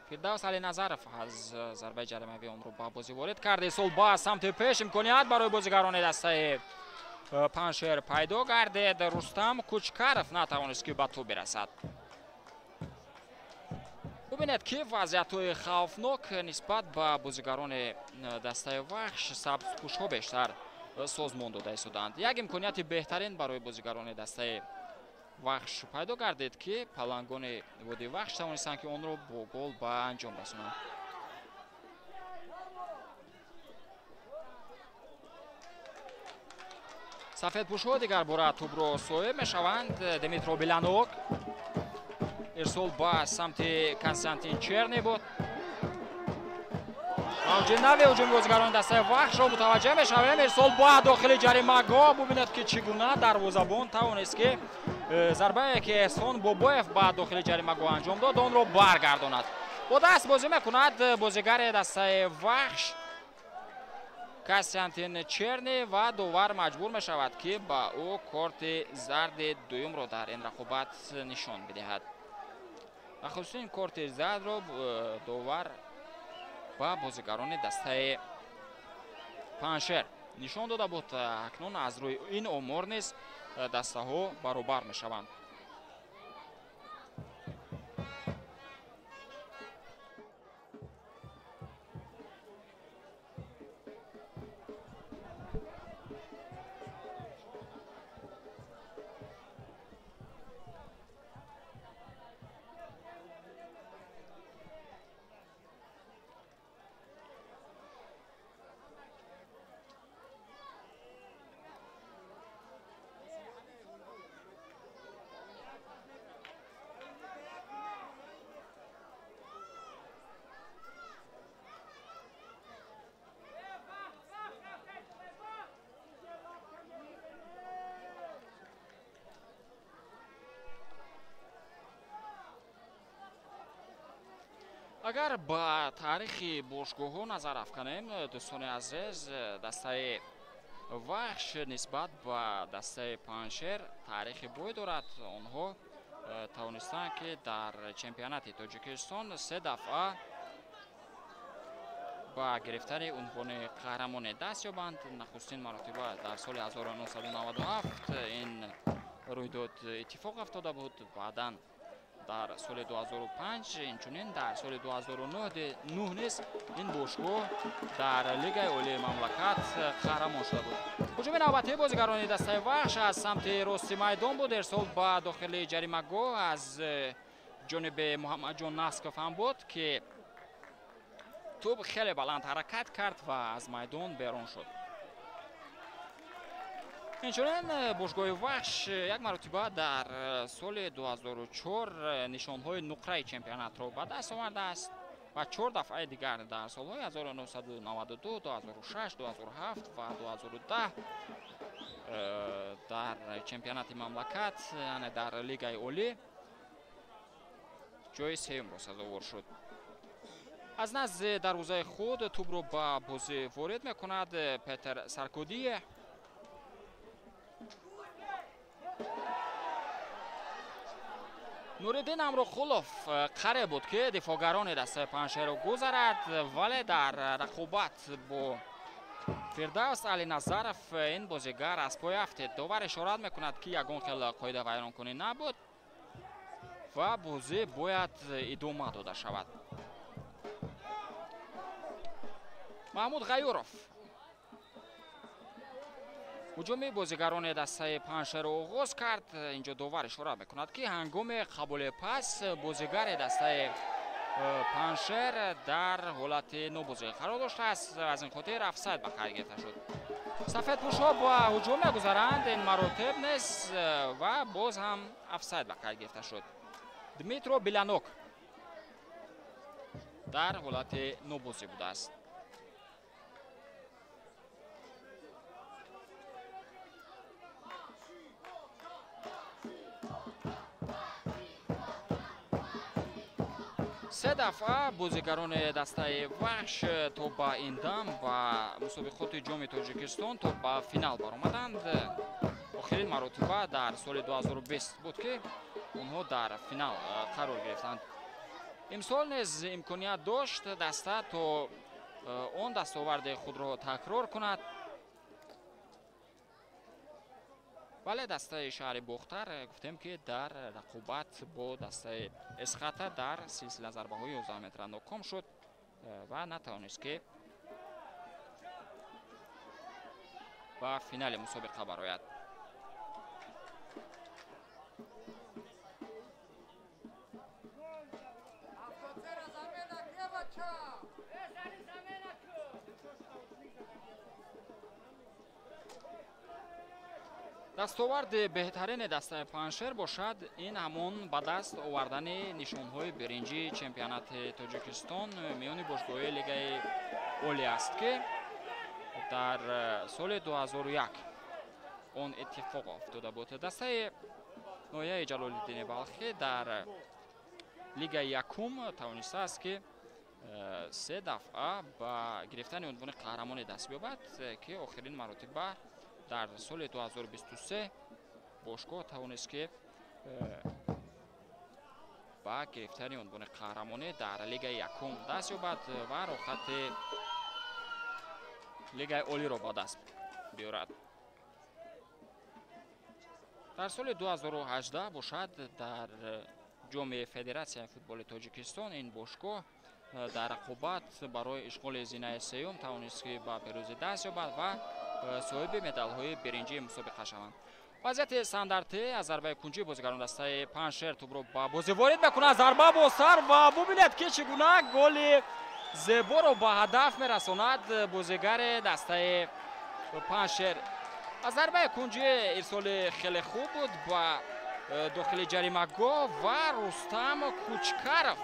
Фирдавс Алиназаров аз зарбаи ҷаримавӣ онро ба бозӣ ворид кард. Ирсол ба самти пеш, имконият барои бозигарони дастаи Панҷшер пайдо гардид. Рустам Кучкаров натавонист, ки ба тӯб бирасад. Бубинед, ки вазъиятҳои хавфнок нисбат ба бозигарони дастаи Вахш сабзпӯшҳо бештар созмон дода истоданд. Як имконияти беҳтарин барои бозигарони дастаи Вахш пайдо гардид, ки палангони водии Вахш тавонистанд, ки онро бо гол ба анҷом расонанд. Сафедпӯшҳо дигар бора тӯбро соҳиб мешаванд. Дмитро Беланок ирсол ба самти Константин Черни буд. Мавҷи нави ҳуҷуми бозигарони дастаи Вахшро мутаваҷҷеҳ мешавем. Ирсол ба дохили ҷаримагоҳ. Бубинед, ки чӣ гуна дарвозабон тавонист, ки зарбае, ки Эҳсон Бобоев ба дохили ҷаримагоҳ анҷом дод, онро баргардонад. Бо даст бозӣ мекунад бозигари дастаи Вахш Константин Черни ва довар маҷбур мешавад, ки ба ӯ корти зарди дуюмро дар ин рақобат нишон бидиҳад. Нахустин корти зардро довар ба бозигарони дастаи Панҷшер нишон дода буд. Акнун аз рӯи ин омор низ дастаҳо баробар мешаванд. Агар ба таърихи бошгоҳҳо назар афканем, дӯстони азиз, дастаи Вахш нисбат ба дастаи Панҷшер таърихи бой дорад. Онҳо тавонистанд, ки дар чемпионати Тоҷикистон се дафъа ба гирифтани унвони қаҳрамонӣ даст ёбанд. Нахустин маротиба дар соли 1997 ин рӯйдод иттифоқ афтода буд. Баъдан дар соли 2005, инчунин дар соли 2009 низ ин бошгоҳ дар Лигаи Олии мамлакат қаҳрамон шуда буд. Ҳуҷуми навбатии бозигарони дастаи Вахш аз самти рости майдон буд. Ирсол ба дохили ҷаримагоҳ аз ҷониби Муҳаммадҷон Насков ҳам буд, ки тӯб хеле баланд ҳаракат кард ва аз майдон берун шуд. Инчунин бошгоҳи Вахш як маротиба дар соли 2004 нишонҳои нуқраи чемпионатро ба даст овардааст ва 4 дафъаи дигар дар солҳои 1992, 2006, 2007 ва 2010 дар чемпионати мамлакат, яъне дар Лигаи Олӣ ҷои сеюмро сазовор шуд. Аз назди дарвозаи худ тӯбро ба бозӣ ворид мекунад Петер Саркодие. Нуриддин Амрухулов қариб буд, ки дифоъгарони дастаи Панҷшерро гузарад, вале дар рақобат бо Фирдавс Алиназаров ин бозигар аз пой афтид. Довар ишорат мекунад, ки ягон хел қоида вайронкунӣ набуд ва бозӣ бояд идома дода шавад. Маҳмуд Ғаюров ҳуҷуми бозигарони дастаи Панҷшерро оғоз кард. Инҷо довар ишора мекунад, ки ҳангоми қабули пас бозигари дастаи Панҷшер дар ҳолати нобозӣ қарор доштааст. Аз ин хотир офсайд ба қайд гирифта шуд. Сафедпӯшҳо ба ҳуҷум мегузаранд, ин маротиб низ ва боз ҳам офсайд ба қайд гирифта шуд. Дмитро Беланок дар ҳолати нобозӣ будааст. Се дафъа бозигарони дастаи Вахш то ба ин дам ба мусобиқоти Ҷоми Тоҷикистон то ба финал баромаданд. Охирин маротиба дар соли 2020 буд, ки онҳо дар финал қарор гирифтанд. Имсол низ имконият дошт даста то он дастоварди худро такрор кунад, вале дастаи шаҳри Бохтар гуфтем, ки дар рақобат бо дастаи Эсхата дар силсила зарбаҳои 11 метра ноком шуд ва натавонист, ки ба финали мусобиқа барояд. Дастоварди беҳтарини дастаи Панҷшер бошад ин ҳамон ба даст овардани нишонҳои биринҷии чемпионати Тоҷикистон миёни бошгоҳи Лигаи Олӣ аст, ки дар соли 2001 он иттифоқ афтода буд. Дастаи ноҳияи Ҷалолиддини Балхӣ дар Лигаи якум тавонистааст, ки се дафъа ба гирифтани унвони қаҳрамонӣ даст биёбад, ки охирин маротиба дар соли 2023 бошгоҳ тавонист, ки ба гирифтани унвони қаҳрамонӣ дар Лигаи якум даст ёбад ва роҳхати Лигаи Олиро ба даст биёрад. Дар соли 2018 бошад дар ҷоми Федератсияи футболи Тоҷикистон ин бошгоҳ дар рақобат барои ишғоли зинаи сеюм тавонист, ки ба пирӯзӣ даст ёбад ва соҳиби медалҳои биринҷии мусобиқа шаванд. Вазъияти стандарти аз зарбаи кунҷӣ бозигарон дастаи Панҷшер тӯбро ба бозӣ ворид мекунад. Зарба бо сар ва бубинед, ки чӣ гуна голи зеборо ба ҳадаф мерасонад бозигари дастаи Панҷшер. Аз зарбаи кунҷӣ ирсоли хеле хуб буд ба дохили ҷаримагоҳ ва Рустам Кучкаров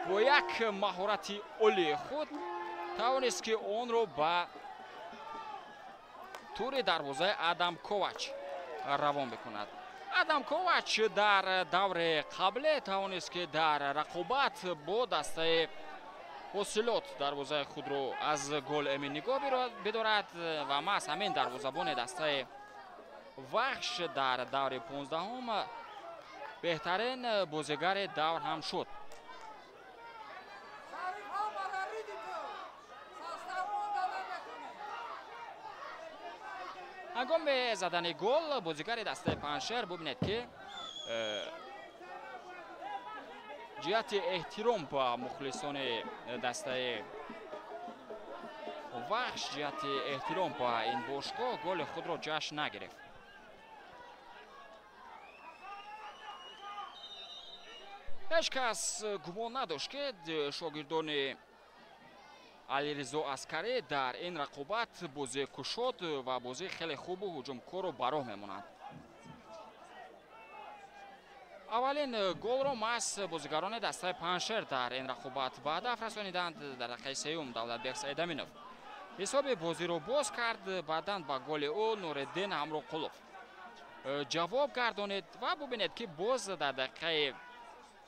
бо як маҳорати олии худ тавонист, ки онро ба тури дарвозаи Адам Ковач равон бикунад. Адам Ковач дар даври қабле тавонист, ки дар рақобат бо дастаи Ҳосилот дарвозаи худро аз гол эмин нигоҳ бидорад ва маҳз ҳамин дарвозабони дастаи Вахш дар даври 15-ум беҳтарин бозигари давр ҳам шуд. Ҳангоми задани гол бозигари дастаи Панҷшер бубинед, ки ҷиҳати эҳтиром ба мухлисони дастаи Вахш, ҷиҳати эҳтиром ба ин бошгоҳ голи худро ҷашн нагирифт. Ҳеҷ кас гумон надошт, ки шогирдони Алиризо Аскарӣ дар ин рақобат бозии кушод ва бозии хеле хубу ҳуҷумкорро ба роҳ мемонанд. Аввалин голро маҳз бозигарони дастаи Панҷшер дар ин рақобат ба ҳадаф расониданд. Дар дақиқаи сеюм Давлатбек Саидаминов ҳисоби бозиро боз кард. Баъдан ба голи ӯ Нуриддин Ҳамроқулов ҷавоб гардонид ва бубинед, ки боз дар дақиқаи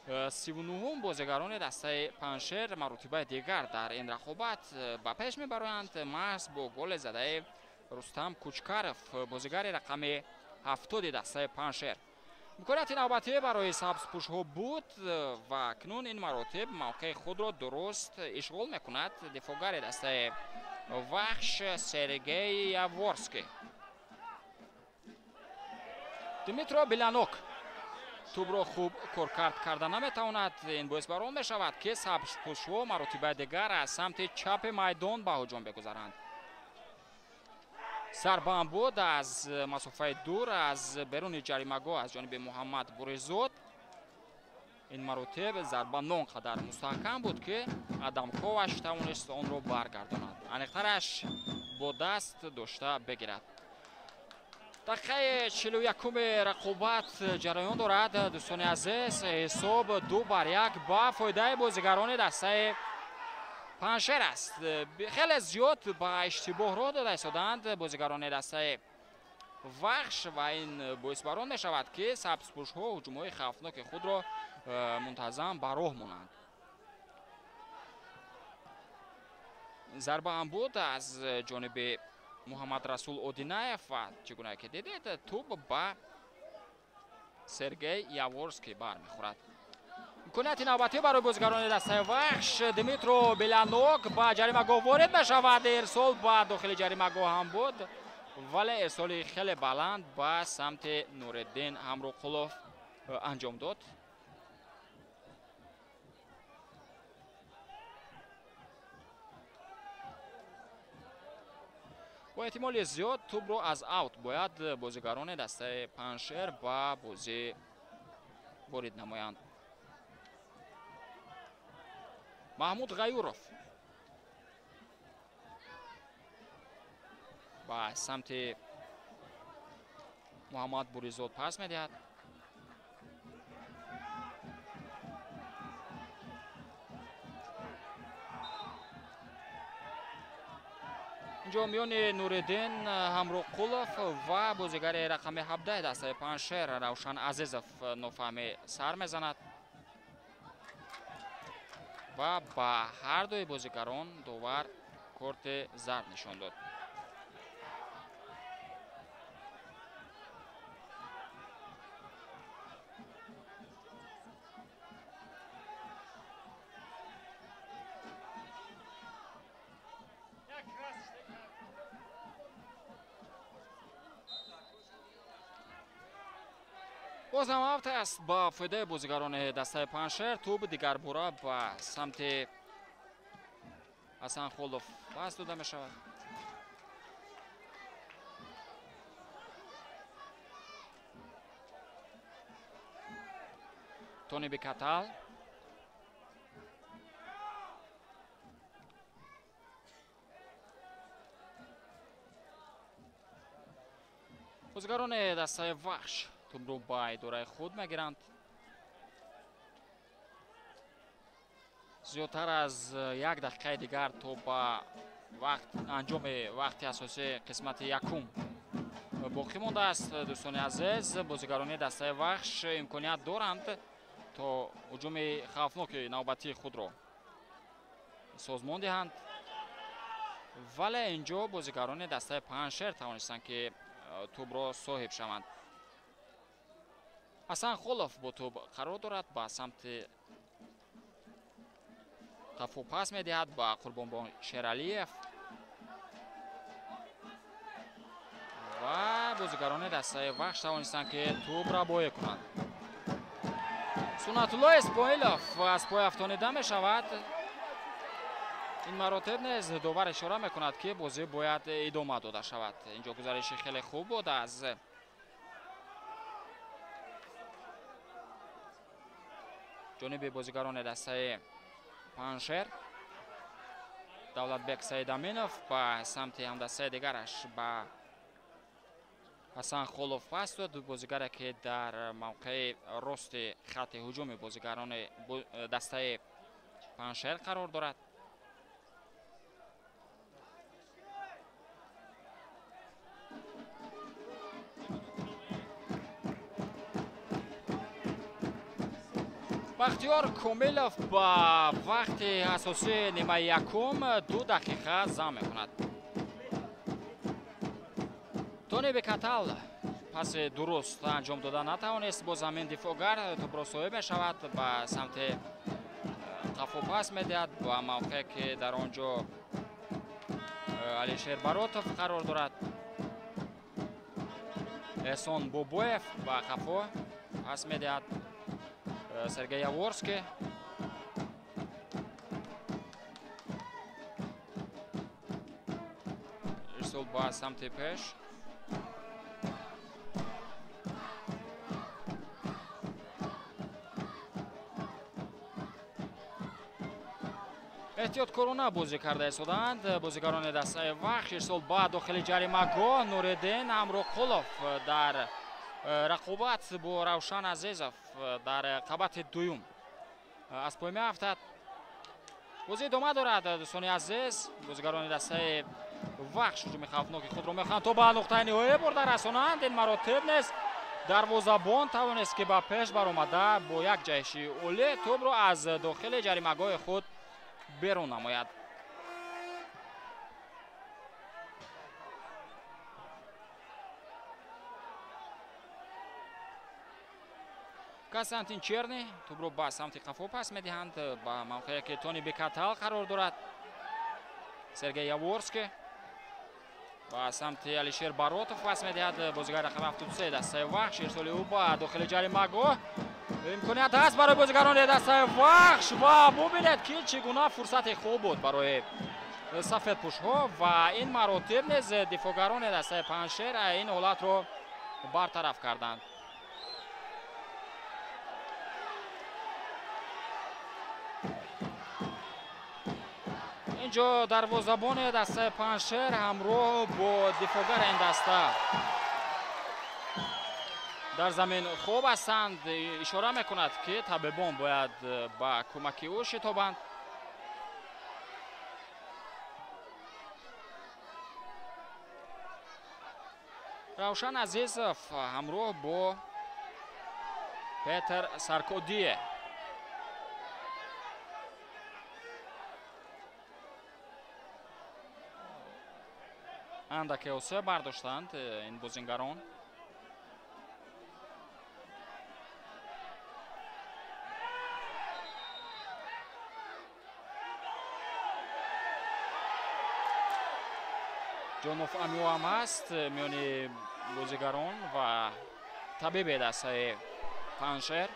39-ум бозигарони дастаи Панҷшер маротибаи дигар дар ин рақобат ба пеш мебароянд, маҳз бо голи задаи Рустам Кучкаров, бозигари рақами 70 дастаи Панҷшер. Имконияти навбатӣ барои сабзпӯшҳо буд ва акнун ин маротиб мавқеи худро дуруст ишғол мекунад дифоъгари дастаи Вахш Сергей Яворский. Дмитро Белянок тӯбро хуб коркард карда наметавонад. Ин боис бар он мешавад, ки сабзпӯшҳо маротибаи дигар аз самти чапи майдон ба ҳуҷум бигузаранд. Зарбаам буд аз масофаи дур аз беруни ҷаримагоҳ аз ҷониби Муҳаммад Буризод. Ин маротиб зарба нон қадар мустаҳкам буд, ки Адам Коваш тавонист онро баргардонад, аниқтараш бо даст дошта бигирад. Дақиқаи 41-уми рақобат ҷараён дорад. Дӯстони азиз, ҳисоб 2-1 ба фоидаи бозигарони дастаи Панҷшер аст. Хеле зиёд ба иштибоҳ роҳ дода истодаанд бозигарони дастаи Вахш ва ин боис бар он мешавад, ки сабзпӯшҳо ҳуҷумҳои хавфноки худро мунтазам ба роҳ монанд. Зарба ҳам буд аз ҷониби Муҳаммад Расул Одинаев ва чӣ гуна ки дидед, тӯб ба Сергей Яворский бармехӯрад. Имконияти навбатӣ барои бозигарони дастаи Вахш. Дмитро Белянок ба ҷаримагоҳ ворид мешавад. Ирсол ба дохили ҷаримагоҳ ҳам буд, вале ирсоли хеле баланд ба самти Нуриддин Ҳамроқулов анҷом дод. Бо эҳтимоли зиёд тӯбро аз аут бояд бозигарони дастаи Панҷшер ба бозӣ ворид намоянд. Маҳмуд Ғаюров ба самти Муҳаммад Буризод пас медиҳад. Инҷо миёни Нуриддин Ҳамроқулов ва бозигари рақами 17 дастаи Панҷшер Равшан Азизов нофаҳмӣ сар мезанад ва ба ҳар дуи бозигарон довар корти зард нишон дод. Боз ҳам авт аст ба фоидаи бозигарони дастаи Панҷшер. Тӯб дигарбора ба самти Ҳасанхолов пас дода мешавад. Тони Бекатал бозигарони дастаи Вахш тӯбро ба идораи худ мегиранд. Зиёдтар аз як дақиқаи дигар то ба вақт анҷоми вақти асосии қисмати якум боқӣ мондааст. Дӯстони азиз, бозигарони дастаи Вахш имконият доранд то ҳуҷуми хавфноки навбатии худро созмон диҳанд, вале инҷо бозигарони дастаи Панҷшер тавонистанд, ки тӯбро соҳиб шаванд. Ҳасанхолов бо тӯб қарор дорад, ба самти қафо пас медиҳад ба Қурбонбон Шералиев ва бозигарони дастаи Вахш тавонистанд, ки тӯб рабоя кунанд. Суннатулло Исмоилов аз пой афтонида мешавад. Ин маротиб низ довар ишора мекунад, ки бозӣ бояд идома дода шавад. Инҷо гузариши хеле хуб буд аз ҷониби бозигарони дастаи Панҷшер. Давлатбек Саидаминов ба самти ҳамдастаи дигараш ба Ҳасанхолов пас дод. Бозигаре, ки дар мавқеи рости хатти ҳуҷуми бозигарони дастаи Панҷшер қарор дорад. Бахтиёр Комилов ба вақти асосии нимаи якум 2 дақиқа зам мекунад. Тони Бекатал паси дуруст анҷом дода натавонист. Боз ҳамин дифоъгар тӯбро соҳиб мешавад, ба самти қафо пас медиҳад ба мавқее, ки дар он ҷо Алишер Баротов қарор дорад. Эҳсон Бобоев ба қафо пас медиҳад Сергей Яворский. Ирсол ба самти пеш. Эҳтиёткорона бозӣ карда истодаанд бозигарони дастаи Вахш. Ирсол ба дохили ҷаримагоҳ. Нуриддин Ҳамроқулов дар рақобат бо Равшан Азизов дар қабати дуюм аз пой меафтад. Бозӣ идома дорад, дӯстони азиз. Бозигарони дастаи Вахш ҳуҷуми хавфноки худро мехоҳанд то ба нуқтаи ниҳоӣ бурда расонанд. Ин маротиб низ дарвозабон тавонист, ки ба пеш баромада бо як ҷаҳиши олӣ тӯбро аз дохили ҷаримагоҳи худ берун намояд. Константин Черни тӯбро ба самти қафо пас медиҳанд ба мавқее, ки Тони Бекатал қарор дорад. Сергей Яворский ба самти Алишер Баротов пас медиҳад. Бозигари рақами 73 дастаи Вахш. Ирсоли ӯ ба дохили ҷаримагоҳ. Имконият ҳаст барои бозигарони дастаи Вахш ва бубинед, ки чӣ гуна фурсати хуб буд барои сафедпӯшҳо ва ин маротиб низ дифоъгарони дастаи Панҷшер ин ҳолатро бартараф карданд. Инҷо дарвозабони дастаи Панҷшер ҳамроҳ бо дифоъгари ин даста Дар замин хоб ҳастанд. Ишора мекунад, ки табибон бояд ба кӯмаки ӯ шитобанд. Равшан Азизов ҳамроҳ бо Петр Саркодие. Андаке осеб бардоштанд ин бозингарон. Ҷонов Амио ҳам ҳаст миёни бозигарон ва табиби дастаи Панҷшер.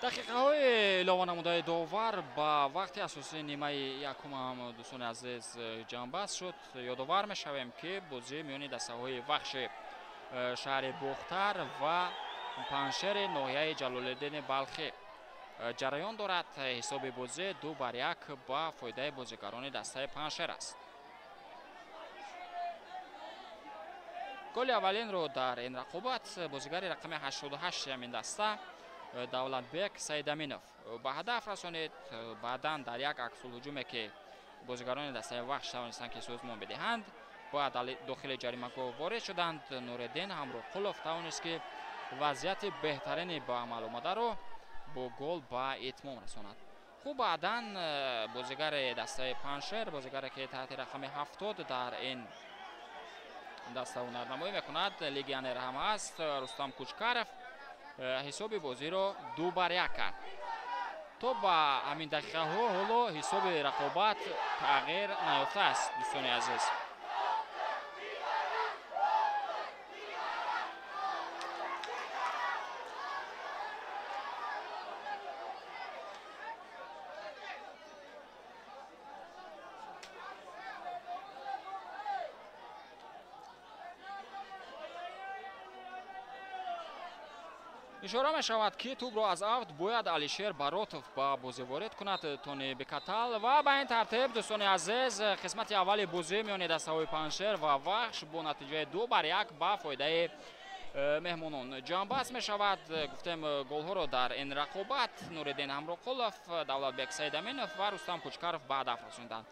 Дақиқаҳои илова намудаи довар ба вақти асосии нимаи якум ҳам, дӯстони азиз, ҷамъбаст шуд. Ёдовар мешавем, ки бозии миёни дастаҳои Вахши шаҳри Бохтар ва Панҷшери ноҳияи Ҷалолиддини Балхӣ ҷараён дорад. Ҳисоби бозӣ 2-1 ба фоидаи бозигарони дастаи Панҷшер аст. Голи аввалинро дар ин рақобат бозигари рақами 88 ҳамин даста Давлатбек Саидаминов ба ҳадаф расонид. Баъдан дар як аксулҳуҷуме, ки бозигарони дастаи Вахш тавонистанд, ки созмон бидиҳанд, бояд дохили ҷаримагоҳ ворид шуданд. Нуриддин Ҳамроқулов тавонист, ки вазъияти беҳтарини ба амал омадаро бо гол ба итмом расонад. Хуб, баъдан бозигари дастаи Панҷшер, бозигаре ки таҳти рақами 70 дар ин даста ҳунарнамоӣ мекунад, легионер ҳам ҳаст, Рустам Кучкаров ҳисоби бозиро 2-1 кард. То ба ҳамин дақиқаҳо ҳоло ҳисоби рақобат тағйир наёфтааст, дӯстони азиз. Ишора мешавад, ки тӯбро аз авт бояд Алишер Баротов ба бозӣ ворид кунад, Тони Бекатал. Ва ба ин тартиб, дӯстони азиз, қисмати аввали бозӣ миёни дастаҳои Панҷшер ва Вахш бо натиҷаи 2-1 ба фоидаи меҳмонон ҷамъбаст мешавад. Гуфтем, голҳоро дар ин рақобат Нуриддин Ҳамроқулов, Давлатбек Саидаминов ва Рустам Кучкаров ба ҳадаф расонданд.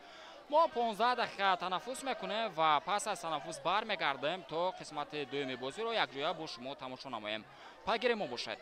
Мо 15 дақиқа танаффус мекунем ва пас аз танаффус бармегардем, то қисмати дуюми бозиро якҷоя бо шумо тамошо намоем. Пайгири мо бошед.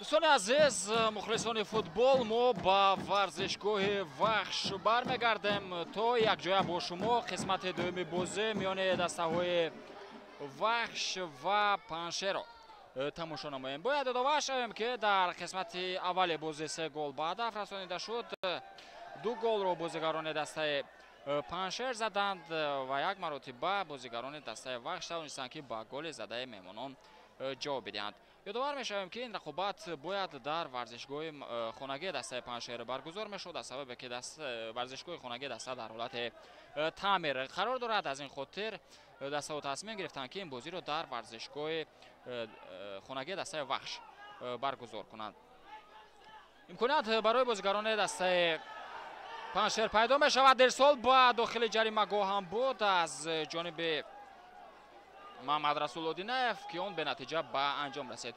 Дӯстони азиз, мухлисони футбол, мо ба варзишгоҳи Вахш бармегардем то якҷоя бо шумо қисмати дуюми бозӣ миёни дастаҳои Вахш ва Панҷшерро тамошо намоем. Бояд ёдовар шавем, ки дар қисмати аввали бозӣ 3 гол ба ҳадаф расонида шуд. 2 голро бозигарони дастаи Панҷшер заданд ва як маротиба бозигарони дастаи Вахш тавонистанд, ки ба голи задаи меҳмонон ҷавоб бидиҳанд. Ёдовар мешавем, ки ин рақобат бояд дар варзишгоҳи хонагии дастаи Панҷшер баргузор мешуд, аз сабабе ки варзишгоҳи хонагии даста дар ҳолати таъмир қарор дорад. Аз ин хотир дастаҳо тасмим гирифтанд, ки ин бозиро дар варзишгоҳи хонагии дастаи Вахш баргузор кунанд. Имконият барои бозигарони дастаи Панҷшер пайдо мешавад. Ирсол ба дохили ҷаримагоҳ ҳам буд аз ҷониби Муҳаммад Расул Одинаев, ки он бенатиҷа ба анҷом расид.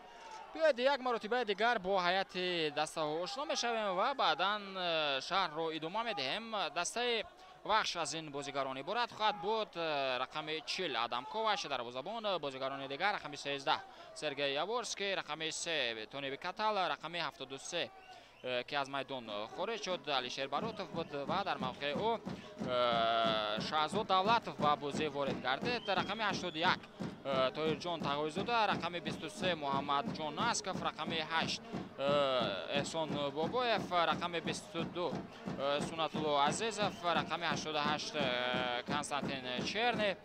Биёед як маротибаи дигар бо ҳайати дастаҳо ошно мешавем ва баъдан шаҳрро идома медиҳем. Дастаи Вахш аз ин бозигарон иборат хоҳад буд: рақами 40 Адам Коваш дарвозабон, бозигарони дигар рақами 13 Сергей Яворский, рақами 3 Тони Катал, рақами 73, ки аз майдон хориҷ шуд, Алишер Баротов буд ва дар мавқеи ӯ Шаҳзод Давлатов ба бозӣ ворид гардид, рақами 81 Тоирҷон Тағойзода, рақами 23 Муҳаммадҷон Насков, рақами 8 Эҳсон Бобоев, рақами 22 Сунатулло Азизов, рақами 88 Константин Черни,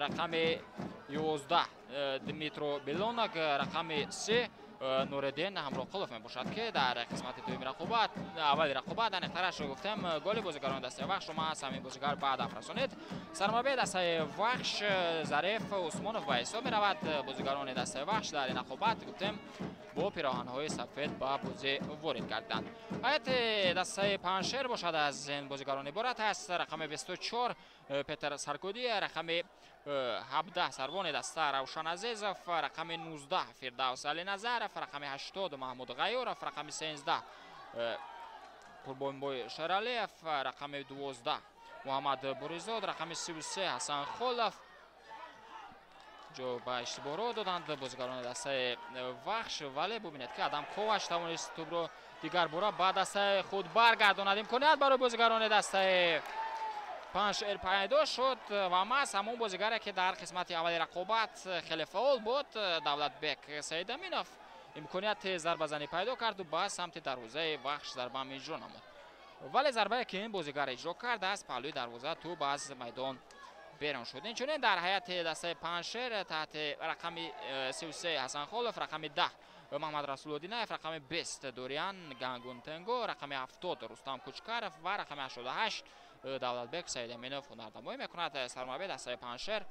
рақами 11 Дмитро Белонок, рақами 3 Нуриддин Ҳамроқулов мебошад, ки дар қисмати дуюми рақобат, аввали рақобат аниқтарашро гуфтем, голи бозигарони дастаи Вахшро маҳз ҳамин бозигар ба ҳадаф расонид. Сармураббии дастаи Вахш Зариф Усмонов ба ҳисоб меравад. Бозигарони дастаи Вахш дар ин рақобат, гуфтем, бо пироҳанҳои сафед ба бозӣ ворид гардиданд. Ҳайати дастаи Панҷшер бошад аз ин бозигарон иборат аст: рақами 24 Петр Саркудия, рақами 17 сарвони даста Равшан Азизов, рақами 19 Фирдавс Алиназаров, рақами 80 Маҳмуд Ғайёров, рақами 13 Қурбонбой Шералиев, рақами 12 Муҳаммад Буризод, рақами 33 Ҳасан Холов. Ҷо ба иштибоҳро доданд бозигарони дастаи Вахш, вале бубинед, ки Адам Коваш тавонист тӯбро дигар бора ба дастаи худ баргардонад. Имконият барои бозигарони дастаи Панҷшер пайдо шуд ва маҳз ҳамон бозигаре, ки дар қисмати аввали рақобат хеле фаъол буд, Давлатбек Саидаминов, имконияти зарбазанӣ пайдо карду ба самти дарвозаи Вахш зарба иҷро намуд. Вале зарбае, ки ин бозигар иҷро кард, аз паҳлӯи дарвоза тӯб аз майдон берун шуд. Инчунин дар ҳайати дастаи Панҷшер таҳти рақами 33 Ҳасанхолов, рақами 10 Муҳаммад Расул Одинаев, рақами 20 Дориан Гангунтенго, рақами 70 Рустам Кучкаров ва рақами 88 Давлатбек Саидаминов ҳунарнамоӣ мекунад. Сармураббии дастаи Панҷшер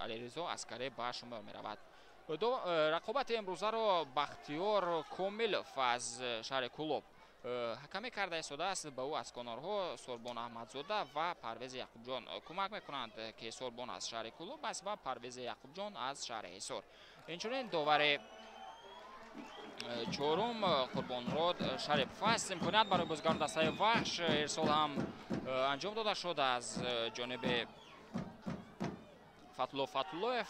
Алиризо Аскарӣ ба шумор меравад. Рақобати имрӯзаро Бахтиёр Комилов аз шаҳри Кӯлоб ҳакамӣ карда истодааст. Ба ӯ аз канорҳо Сорбон Аҳмадзода ва Парвези Яқубҷон кӯмак мекунанд, ки Сорбон аз шаҳри Кӯлоб аст ва Парвези Яқубҷон аз шаҳри Ҳисор. Инчунин довари чорум Қурбонмурод Шарипов аст. Имконият барои бозигарони дастаи Вахш ирсол ҳам анҷом дода шуд аз ҷониби Фатулло Фатуллоев,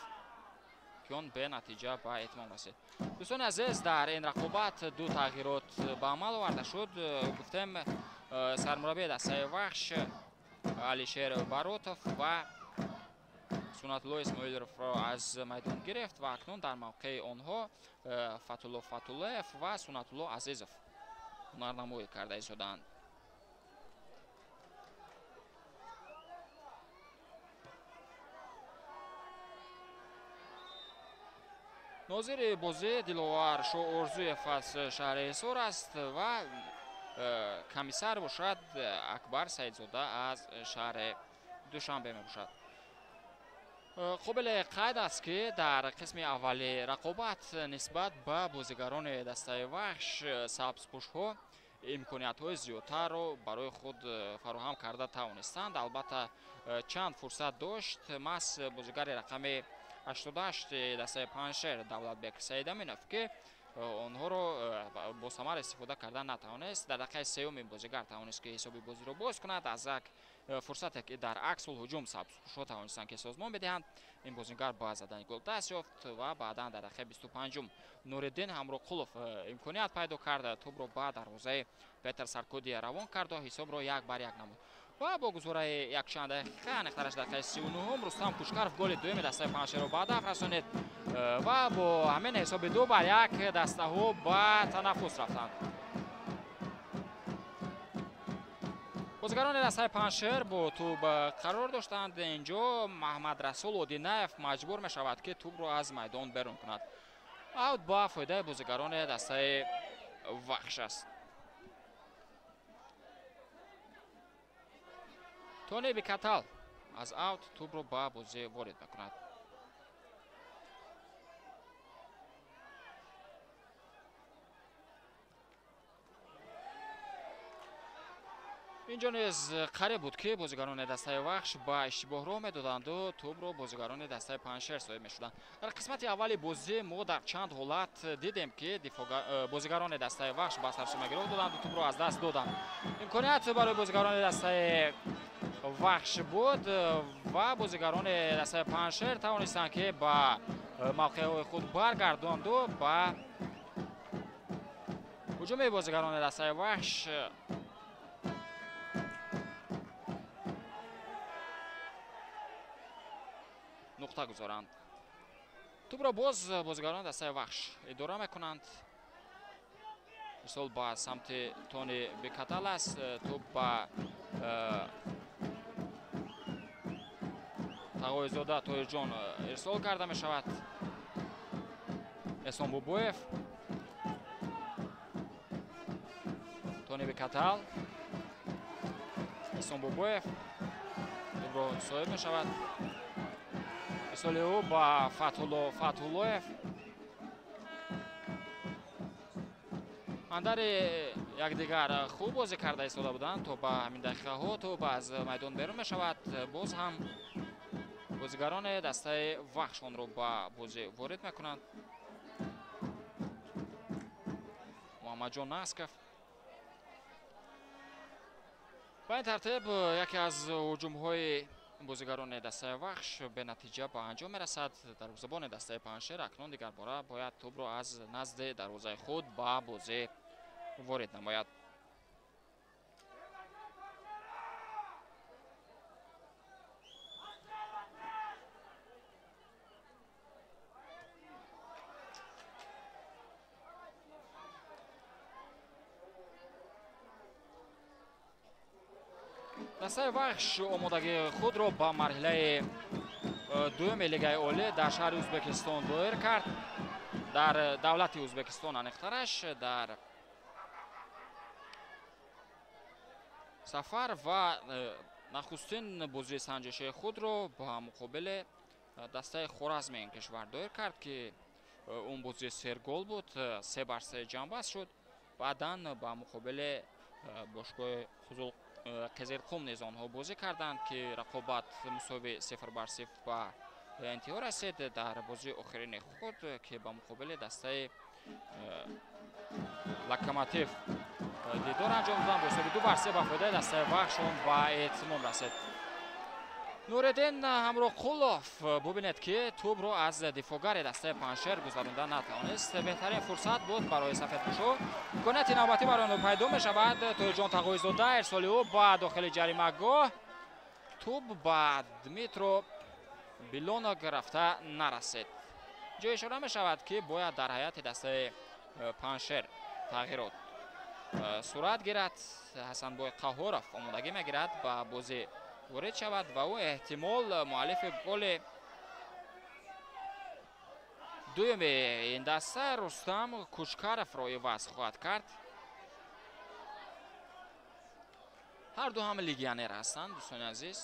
ки он бенатиҷа ба итмом расид. Дӯстони азиз, дар ин рақобат ду тағйирот ба амал оварда шуд. Гуфтем, сармураббии дастаи Вахш Алишер Баротов ва Сунатулло Исмоиловро аз майдон гирифт ва акнун дар мавқеи онҳо Фатулло Фатуллоев ва Сунатулло Азизов ҳунарнамоӣ карда истодаанд. Нозири бозӣ Диловар Шоорзуев аз шаҳри Ҳисор аст ва комиссар бошад Акбар Саидзода аз шаҳри Душанбе мебошад. Қобили қайд аст, ки дар қисми аввали рақобат нисбат ба бозигарони дастаи Вахш сабзпӯшҳо имкониятҳои зиёдтарро барои худ фароҳам карда тавонистанд. Албатта, чанд фурсат дошт маҳз бозигари рақами 88 дастаи Панҷшер Давлатбек Саидаминов, ки онҳоро бо самар истифода карда натавонист. Дар дақиқаи сеюм ин бозигар тавонист, ки ҳисоби бозиро боз кунад аз як Фурсате ки дар аксул ҳуҷум сабзпӯшҳо тавонистанд ки созмон бидиҳанд, ин бозингар ба задани гол даст ёфт ва баъдан дар дақиқаи 25-ум Нуриддин Ҳамроқулов имконият пайдо кард, тӯбро ба дарвозаи Петр Саркодия равон карду ҳисобро 1-1 намуд. Ва бо гузораи якчанд дақиқа, аниқтараш дақиқаи 39-ум, Рустам Кушкаров голи дуюми дастаи Панҷшерро ба ҳадаф расонид ва бо ҳамин ҳисоби 2-1 дастаҳо ба танаффус рафтанд. Бозигарони дастаи Панҷшер бо тӯб қарор доштанд. Инҷо Маҳмадрасул Одинаев маҷбур мешавад, ки тӯбро аз майдон берун кунад. Аут ба фоидаи бозигарони дастаи Вахш аст. Тони Бикатал аз аут тӯбро ба бозӣ ворид мекунад. Инҷо низ қариб буд, ки бозигарони дастаи Вахш ба иштибоҳ роҳ медоданду тӯбро бозигарони дастаи Панҷшер соҳиб мешуданд. Дар қисмати аввали бозӣ мо дар чанд ҳолат дидем, ки бозигарони дастаи Вахш ба сарсумагӣ роҳ доданду тӯбро аз даст доданд. Имконият барои бозигарони дастаи Вахш буд ва бозигарони дастаи Панҷшер тавонистанд, ки ба мавқеъҳои худ баргардонду ба ҳуҷуми бозигарони дастаи Вахш нуқта гузоранд. Тӯбро боз бозигарони дастаи Вахш идора мекунанд. Мисол ба самти Тони Бикатал аст. Тӯб ба Тағоизода Тоирҷон ирсол карда мешавад. Эҳсон Бобоев, Тони Бикатал, Эҳсон Бобоев тӯбро соҳиб мешавад. Ирсоли ӯ ба Фатҳулло Фатҳуллоев. Андари якдигар хуб бозӣ карда истода буданд то ба ҳамин дақиқаҳо тӯб аз майдон берун мешавад. Боз ҳам бозигарони дастаи Вахш онро ба бозӣ ворид мекунанд. Муҳаммадҷон Насков. Ба ин тартиб яке аз ҳуҷумҳои бозигарони дастаи Вахш бенатиҷа ба анҷом мерасад. Дарвозабони дастаи Панҷшер акнун дигарбора бояд тӯбро аз назди дарвозаи худ ба бозӣ ворид намояд. Дастаи Вахш омодагии худро ба марҳилаи дуюми Лигаи Олӣ дар шаҳри Ӯзбекистон доир кард. Дар давлати Ӯзбекистон аниқтараш дар сафар ва нахустин бозии санҷишии худро ба муқобили дастаи Хоразми ин кишвар доир кард, ки он бозии сергол буд, 3-3 ҷамъбаст шуд. Баъдан ба муқобили бошгоҳи Хузул Қизилқум низ онҳо бозӣ карданд, ки рақобат мусови 0-0 ба интиҳо расид. Дар бозии охирини худ, ки ба муқобили дастаи Локомотив дидор анҷом доданд, бо ҳисоби 2-3 ба фоидаи дастаи Вахш он ба итмом расид. Нуриддин Ҳамроқулов бубинед, ки тӯбро аз дифоъгари дастаи Панҷшер гузаронда натавонист. Беҳтарин фурсат буд барои сафедпӯшо. Имконияти навбатӣ барои онҳо пайдо мешавад. Тоирҷон Тағоизода, ирсоли ӯ ба дохили ҷаримагоҳ, тӯб ба Дмитро Билонок рафта нарасид. Ҷо ишора мешавад, ки бояд дар ҳайати дастаи Панҷшер тағйирот сурат гирад. Ҳасанбой Қаҳоров омодагӣ мегирад ба бозӣ ворид шавад ва ӯ эҳтимол муаллифи голи дуюми ин даста Рустам Кучкаровро иваз хоҳад кард. Ҳар ду ҳам легионер ҳастанд, дӯстони азиз.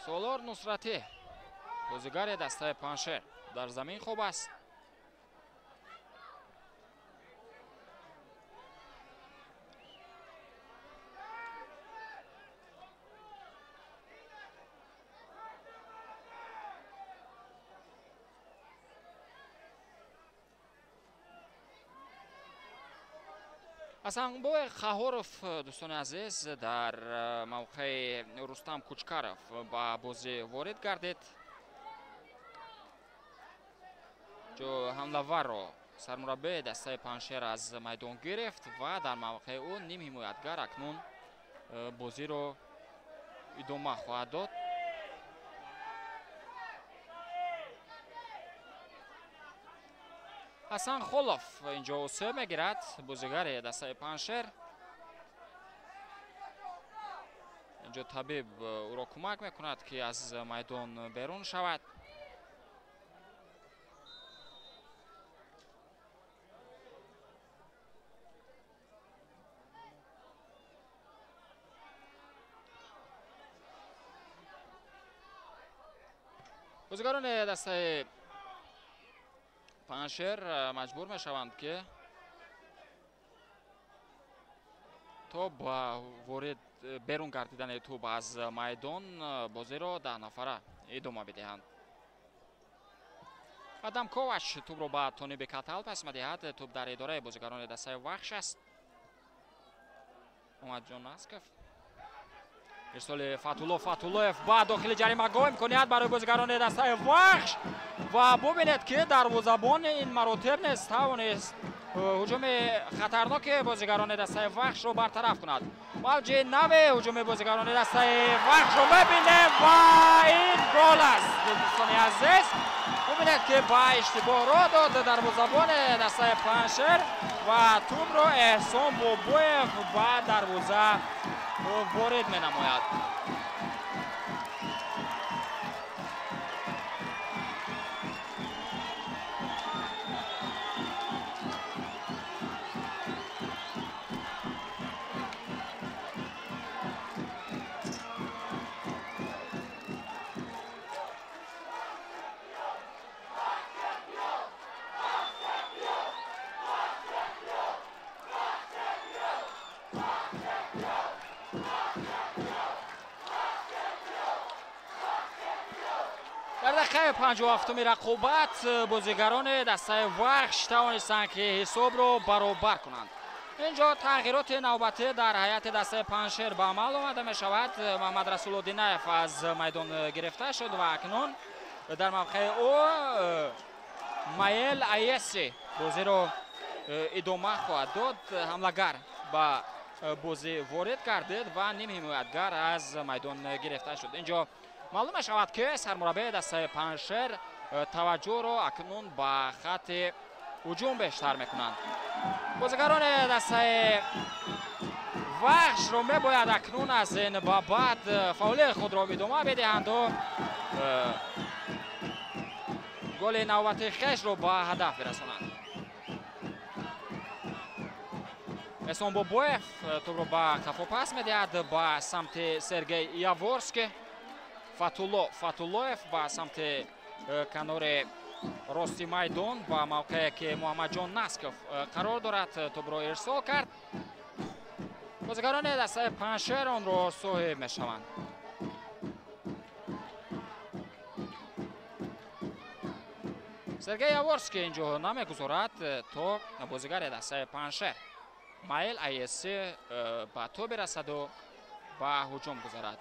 Солор Нусратӣ, бозигари дастаи Панҷшер, дар замин хоб аст. Ҳасанбой Қаҳоров, дӯстони азиз, дар мавқеи Рустам Кучкаров ба бозӣ ворид гардид. Ҷо ҳамлаварро сармураббии дастаи Панҷшер аз майдон гирифт ва дар мавқеи ӯ ним ҳимоятгар акнун бозиро идома хоҳад дод. Ҳасан Холов инҷо осеб мегирад, бозигари дастаи Панҷшер. Инҷо табиб ӯро кӯмак мекунад, ки аз майдон берун шавад. Бозигарони дастаи Панҷшер маҷбур мешаванд, ки то ба ворид берун гардидани тӯб аз майдон бозиро 10 нафара идома бидиҳанд. Адам Ковач тӯбро ба Тониби Катал пас медиҳад. Тӯб дар идораи бозигарони дастаи Вахш аст. Муҳаммадҷон Насков. Ирсоли Фатулло Фатуллоев ба дохили ҷаримагоҳ, имконият барои бозигарони дастаи Вахш ва бубинед, ки дарвозабони ин маротиб низ тавонист ҳуҷуми хатарноки бозигарони дастаи Вахшро бартараф кунад. Мавҷи нави ҳуҷуми бозигарони дастаи Вахшро мебинем ва ин гол аст, дӯстони азиз. Бубинед, ки ба иштибоҳ роҳ дод дарвозабони дастаи Панҷшер ва тӯбро Эҳсон Бобоев ба дарвоза ворид менамояд. Дар дақиқаи 57-уми рақобат бозигарони дастаи Вахш тавонистанд, ки ҳисобро баробар кунанд. Инҷо тағйироти навбатӣ дар ҳайати дастаи Панҷшер ба амал омада мешавад. Муҳаммад Расулло Динаев аз майдон гирифта шуд ва акнун дар мавқеи ӯ Маел Аеси бозиро идома хоҳад дод. Ҳамлагар ба бозӣ ворид гардид ва ним ҳимоятгар аз майдон гирифта шуд. Инҷо маълум мешавад, ки сармураббии дастаи Панҷшер таваҷҷӯҳро акнун ба хатти ҳуҷум бештар мекунанд. Бозигарони дастаи Вахшро мебояд акнун аз ин ба баъд фаъолияти худро идома бидиҳанду голи навбати хешро ба ҳадаф бирасонанд. Эҳсон Бобоев тӯбро ба қафо пас медиҳад ба самти Сергей Яворский. Фатулло Фатуллоев ба самти канори рости майдон ба мавқее ки Муҳаммадҷон Насков қарор дорад тӯбро ирсол кард. Бозигарони дастаи Панҷшер онро соҳиб мешаванд. Сергей Яворский инҷо намегузорад то бозигари дастаи Панҷшер Майл Аеси ба тӯб бирасаду ба ҳуҷум гузарад.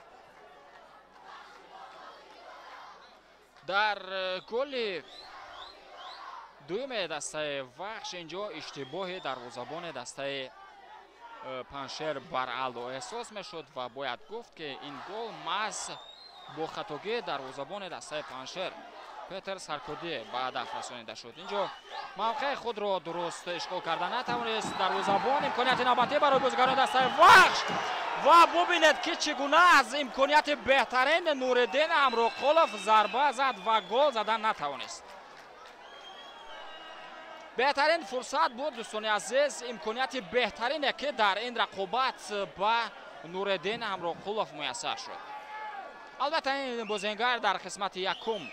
Дар голи дуюми дастаи Вахш инҷо иштибоҳи дарвозабони дастаи Панҷшер баръало эҳсос мешуд ва бояд гуфт, ки ин гол маҳз бо хатогии дарвозабони дастаи Панҷшер Петр Саркоди ба ҳадаф расонида шуд. Инҷо мавқеи худро дуруст ишғол карда натавонист дарвозабон. Имконияти навбатӣ барои бозигарони дастаи Вахш ва бубинед, ки чӣ гуна аз имконияти беҳтарин Нуриддин Ҳамроқулов зарба зад ва гол задан натавонист. Беҳтарин фурсат буд, дӯстони азиз, имконияти беҳтарине, ки дар ин рақобат ба Нуриддин Ҳамроқулов муяссар шуд. Албатта ин бозингар дар қисмати якум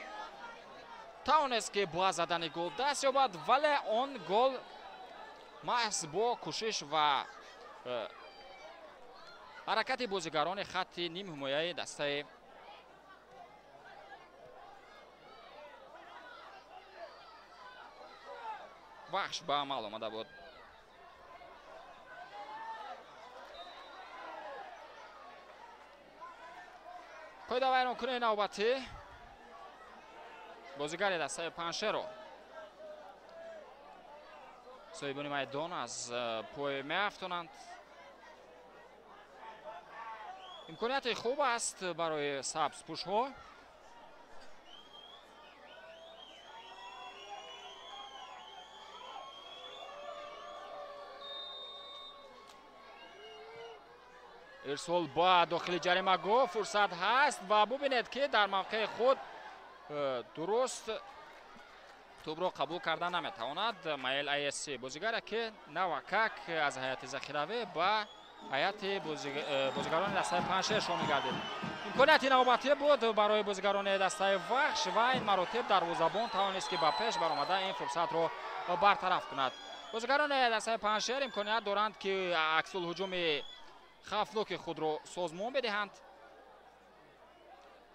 тавонист, ки бо задани гол даст ёбад, вале он гол маҳз бо кӯшиш ва ҳаракати бозигарони хатти нимҳимояи дастаи Вахш ба амал омада буд. Қоидавайронкунии навбатӣ бозигари дастаи Панҷшерро соҳибони майдон аз пой меафтонанд. Имконияти хуб аст барои сабзпӯшҳо. Ирсол ба дохили ҷаримагоҳ фурсат ҳаст ва бубинед, ки дар мавқеи худ дуруст тӯбро қабул карда наметавонад. Майл АС бозигаре, ки навакак аз ҳайати захиравӣ ба ҳайати бозигарони дастаи Панҷшер шомил гардид. Имконияти навбатӣ буд барои бозигарони дастаи Вахш ва ин маротиб дарвозабон тавонист, ки ба пеш баромада ин фурсатро бартараф кунад. Бозигарони дастаи Панҷшер имконият доранд, ки аксулҳуҷуми хавфноки худро созмон бидиҳанд.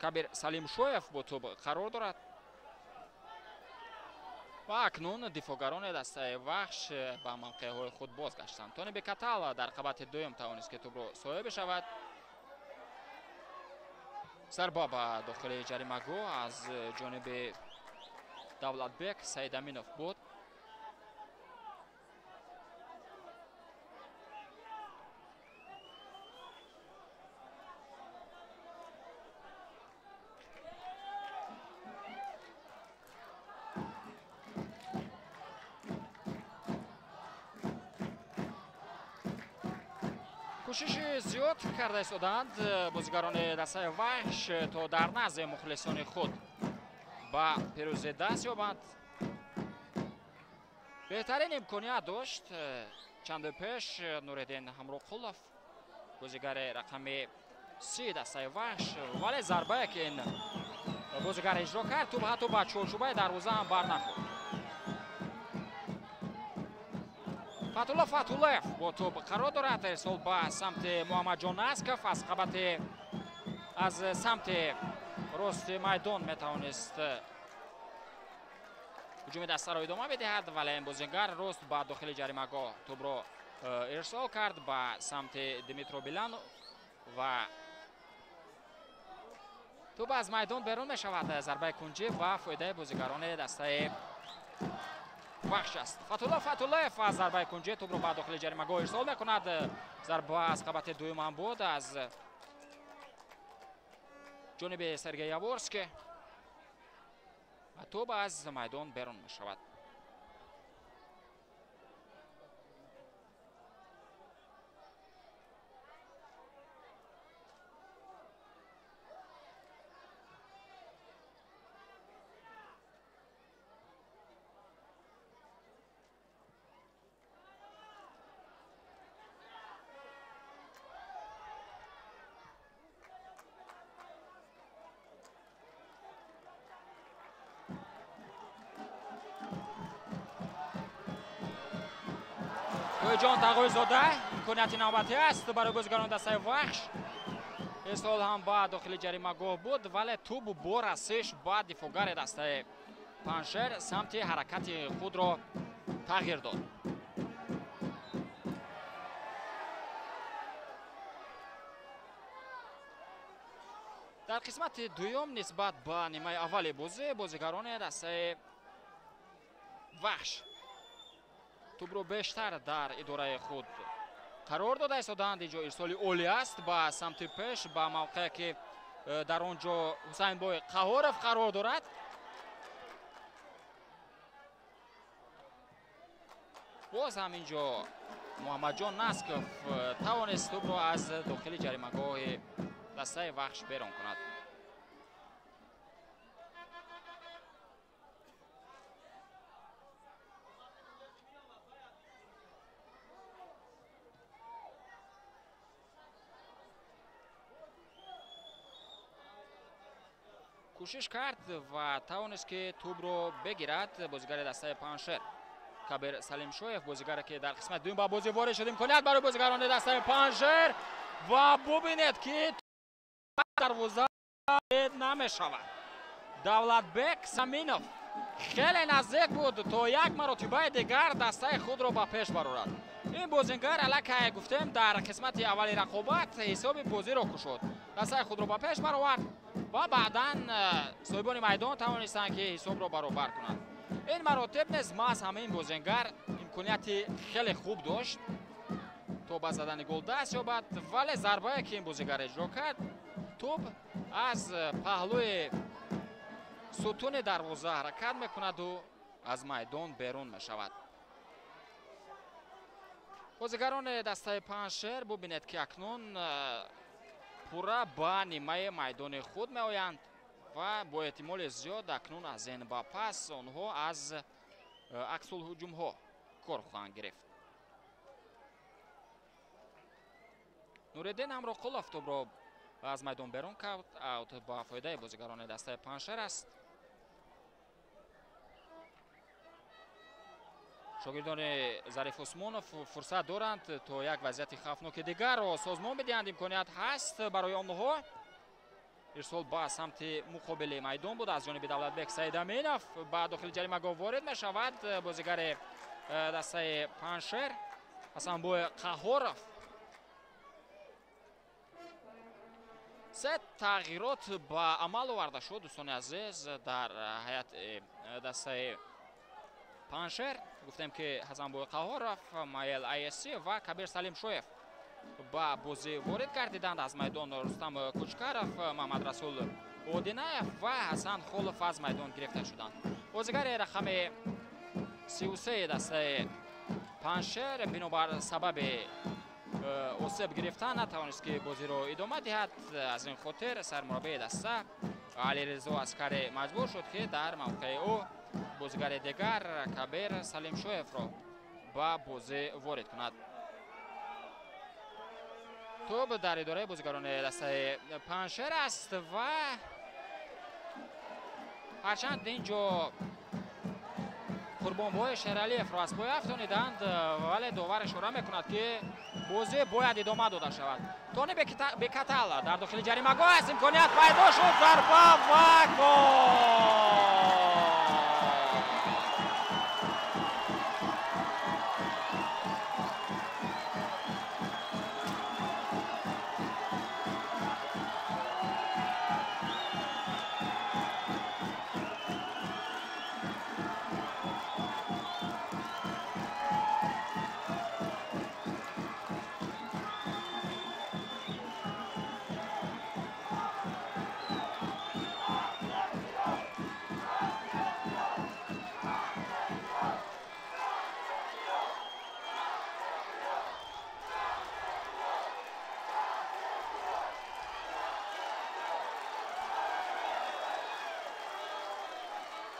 Кабир Салимшоев бо тӯб қарор дорад ва акнун дифоъгарони дастаи Вахш ба мавқеъҳои худ бозгаштанд. Тони Бекатал дар қабати дуюм тавонист, ки тӯбро соҳиб бишавад. Зарба ба дохили ҷаримагоҳ аз ҷониби Давлатбек Саидаминов буд. Кӯшиши зиёд карда истодаанд бозигарони дастаи Вахш то дар назди мухлисони худ ба пирӯзӣ даст ёбанд. Беҳтарин имконият дошт чанде пеш Нуриддин Ҳамроқулов, бозигари рақами 30 дастаи Вахш, вале зарбае, ки ин бозигар иҷро кард, тӯб ҳатто ба чорчӯбаи дарвоза ҳам барнахӯрд. Фатулло Фатуллоев бо тӯб қарор дорад. Ирсол ба самти Муҳаммадҷон Насков аз қабати аз самти рости майдон метавонист ҳуҷуми дастаро идома бидиҳад, вале ин бозингар рост ба дохили ҷаримагоҳ тӯбро ирсол кард ба самти Дмитро Билан ва тӯб аз майдон берун мешавад. Зарбаи кунҷӣ ва фоидаи бозигарони дастаи Вахш аст. Фатулло Фатуллоев аз зарбаи кунҷӣ тӯбро ба дохили ҷаримагоҳ ирсол мекунад. Зарба аз қабати дуюм ҳам буд аз ҷониби Сергей Яворский ва тӯб аз майдон берун мешавад. Ҷон Тағоизода имконияти навбатӣ аст барои бозигарони дастаи Вахш. Ирсол ҳам ба дохили ҷаримагоҳ буд, вале тӯб бо расиш ба дифоъгари дастаи Панҷшер самти ҳаракати худро тағйир дод. Дар қисмати дуюм нисбат ба нимаи аввали бозӣ бозигарони дастаи Вахш тӯбро бештар дар идораи худ қарор дода истодаанд. Инҷо ирсоли олӣ аст ба самти пеш, ба мавқее, ки дар он ҷо Ҳусайнбой Қаҳоров қарор дорад. Боз ҳам инҷо Муҳаммадҷон Насков тавонист тӯбро аз дохили ҷаримагоҳи дастаи Вахш берун кунад. Кӯшиш кард ва тавонист, ки тӯбро бигирад бозигари дастаи Панҷшер Кабир Салимшоев, бозигаре, ки дар қисмати дуюм ба бозӣ ворид шуд. Имконият барои бозигарони дастаи Панҷшер ва бубинед, ки дарвоза намешавад. Давлатбек Саминов хеле наздик буд то як маротибаи дигар дастаи худро ба пеш барорад. Ин бозингар аллакай гуфтем дар қисмати аввали рақобат ҳисоби бозиро кушод. дастаи худро ба пеш баровард ва баъдан соҳибони майдон тавонистанд, ки ҳисобро баробар кунанд. Ин маротиб низ маҳз ҳамин бозингар имконияти хеле хуб дошт, то ба задани гол даст ёбад, вале зарбае, ки ин бозигар иҷро кард, тӯб аз паҳлӯи сутуни дарвоза ҳаракат мекунаду аз майдон берун мешавад. Бозигарони дастаи Панҷшер, бубинед, ки акнун пурра ба нимаи майдони худ меоянд ва бо эҳтимоли зиёд акнун аз ин ба пас онҳо аз аксулҳуҷумҳо кор хоҳанд гирифт. Нуриддин Ҳамроқулов тӯбро аз майдон берун кард. Аут ба фоидаи бозигарони дастаи Панҷшер аст. Шогирдони Зариф Усмонов фурсат доранд, то як вазъияти хавфноки дигарро созмон бидиҳанд. Имконият ҳаст барои онҳо. Ирсол ба самти муқобили майдон буд аз ҷониби Давлатбек Саидаминов. Ба дохили ҷаримагоҳ ворид мешавад бозигари дастаи Панҷшер Ҳасанбой Қаҳоров. Се тағйирот ба амал оварда шуд, дӯстони азиз, дар ҳайати дастаи Панҷшер. Гуфтем, ки Ҳасанбой Қаҳоров, Майл Айси ва Кабир Салимшоев ба бозӣ ворид гардиданд. Аз майдон Рустам Кучкаров, Маҳмадрасул Одинаев ва Ҳасан Холов аз майдон гирифта шуданд. Бозигари рақами 33 дастаи Панҷшер бинобар сабаби осеб гирифтан натавонист, ки бозиро идома диҳад. Аз ин хотир сармураббии даста Алиризо Аскари маҷбур шуд, ки дар мавқеи ӯ бозигари дигар Кабир Салимшоевро ба бозӣ ворид кунад. Тӯб дар идораи бозигарони дастаи Панҷшер аст ва ҳарчанд ин ҷо Қурбонбой Шералиевро аз пой афтониданд, вале довар ишора мекунад, ки бозӣ бояд идома дода шавад. Тони Бекатал дар дохили ҷаримагоҳ аст, имконият пайдо шуд, зарба ва гол!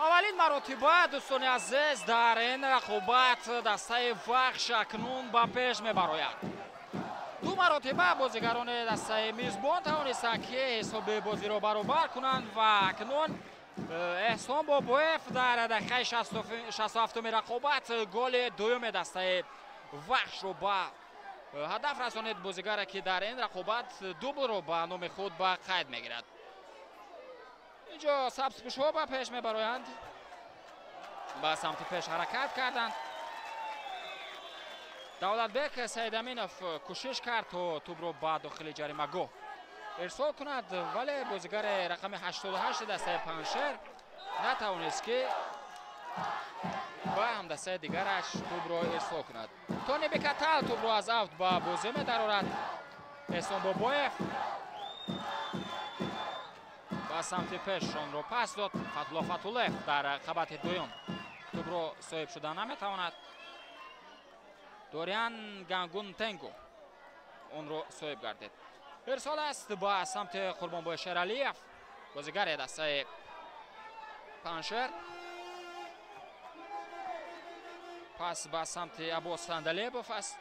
Аввалин маротиба, дӯстони азиз, дар ин рақобат дастаи Вахш акнун ба пеш мебарояд. Ду маротиба бозигарони дастаи мизбон тавонистанд, ки ҳисоби бозиро баробар кунанд ва акнун Эҳсон Бобоев дар дақиқаи 67-уми рақобат голи дуюми дастаи Вахшро ба ҳадаф расонид. Бозигаре, ки дар ин рақобат дублро ба номи худ ба қайд мегирад. Инҷо сабзпӯшҳо ба пеш мебароянд, ба самти пеш ҳаракат карданд. Давлатбек Саидаминов кӯшиш кард, то тӯбро ба дохили ҷаримагоҳ ирсол кунад, вале бозигари рақами 88 дастаи Панҷшер натавонист, ки ба ҳамдастаи дигараш тӯбро ирсол кунад. Тони Бекатал тӯбро аз авт ба бозӣ медарорад. Эҳсон Бобоев ба самти пеш онро пас дод. Фатулло Фатуллоев дар қабати дуюм тӯбро соҳиб шуда наметавонад. Дориан Гангун Тенгу онро соҳиб гардид. Ирсол аст ба самти Қурбонбой Шералиев, бозигари дастаи Панҷшер. Пас ба самти Аббос Сандалебов аст.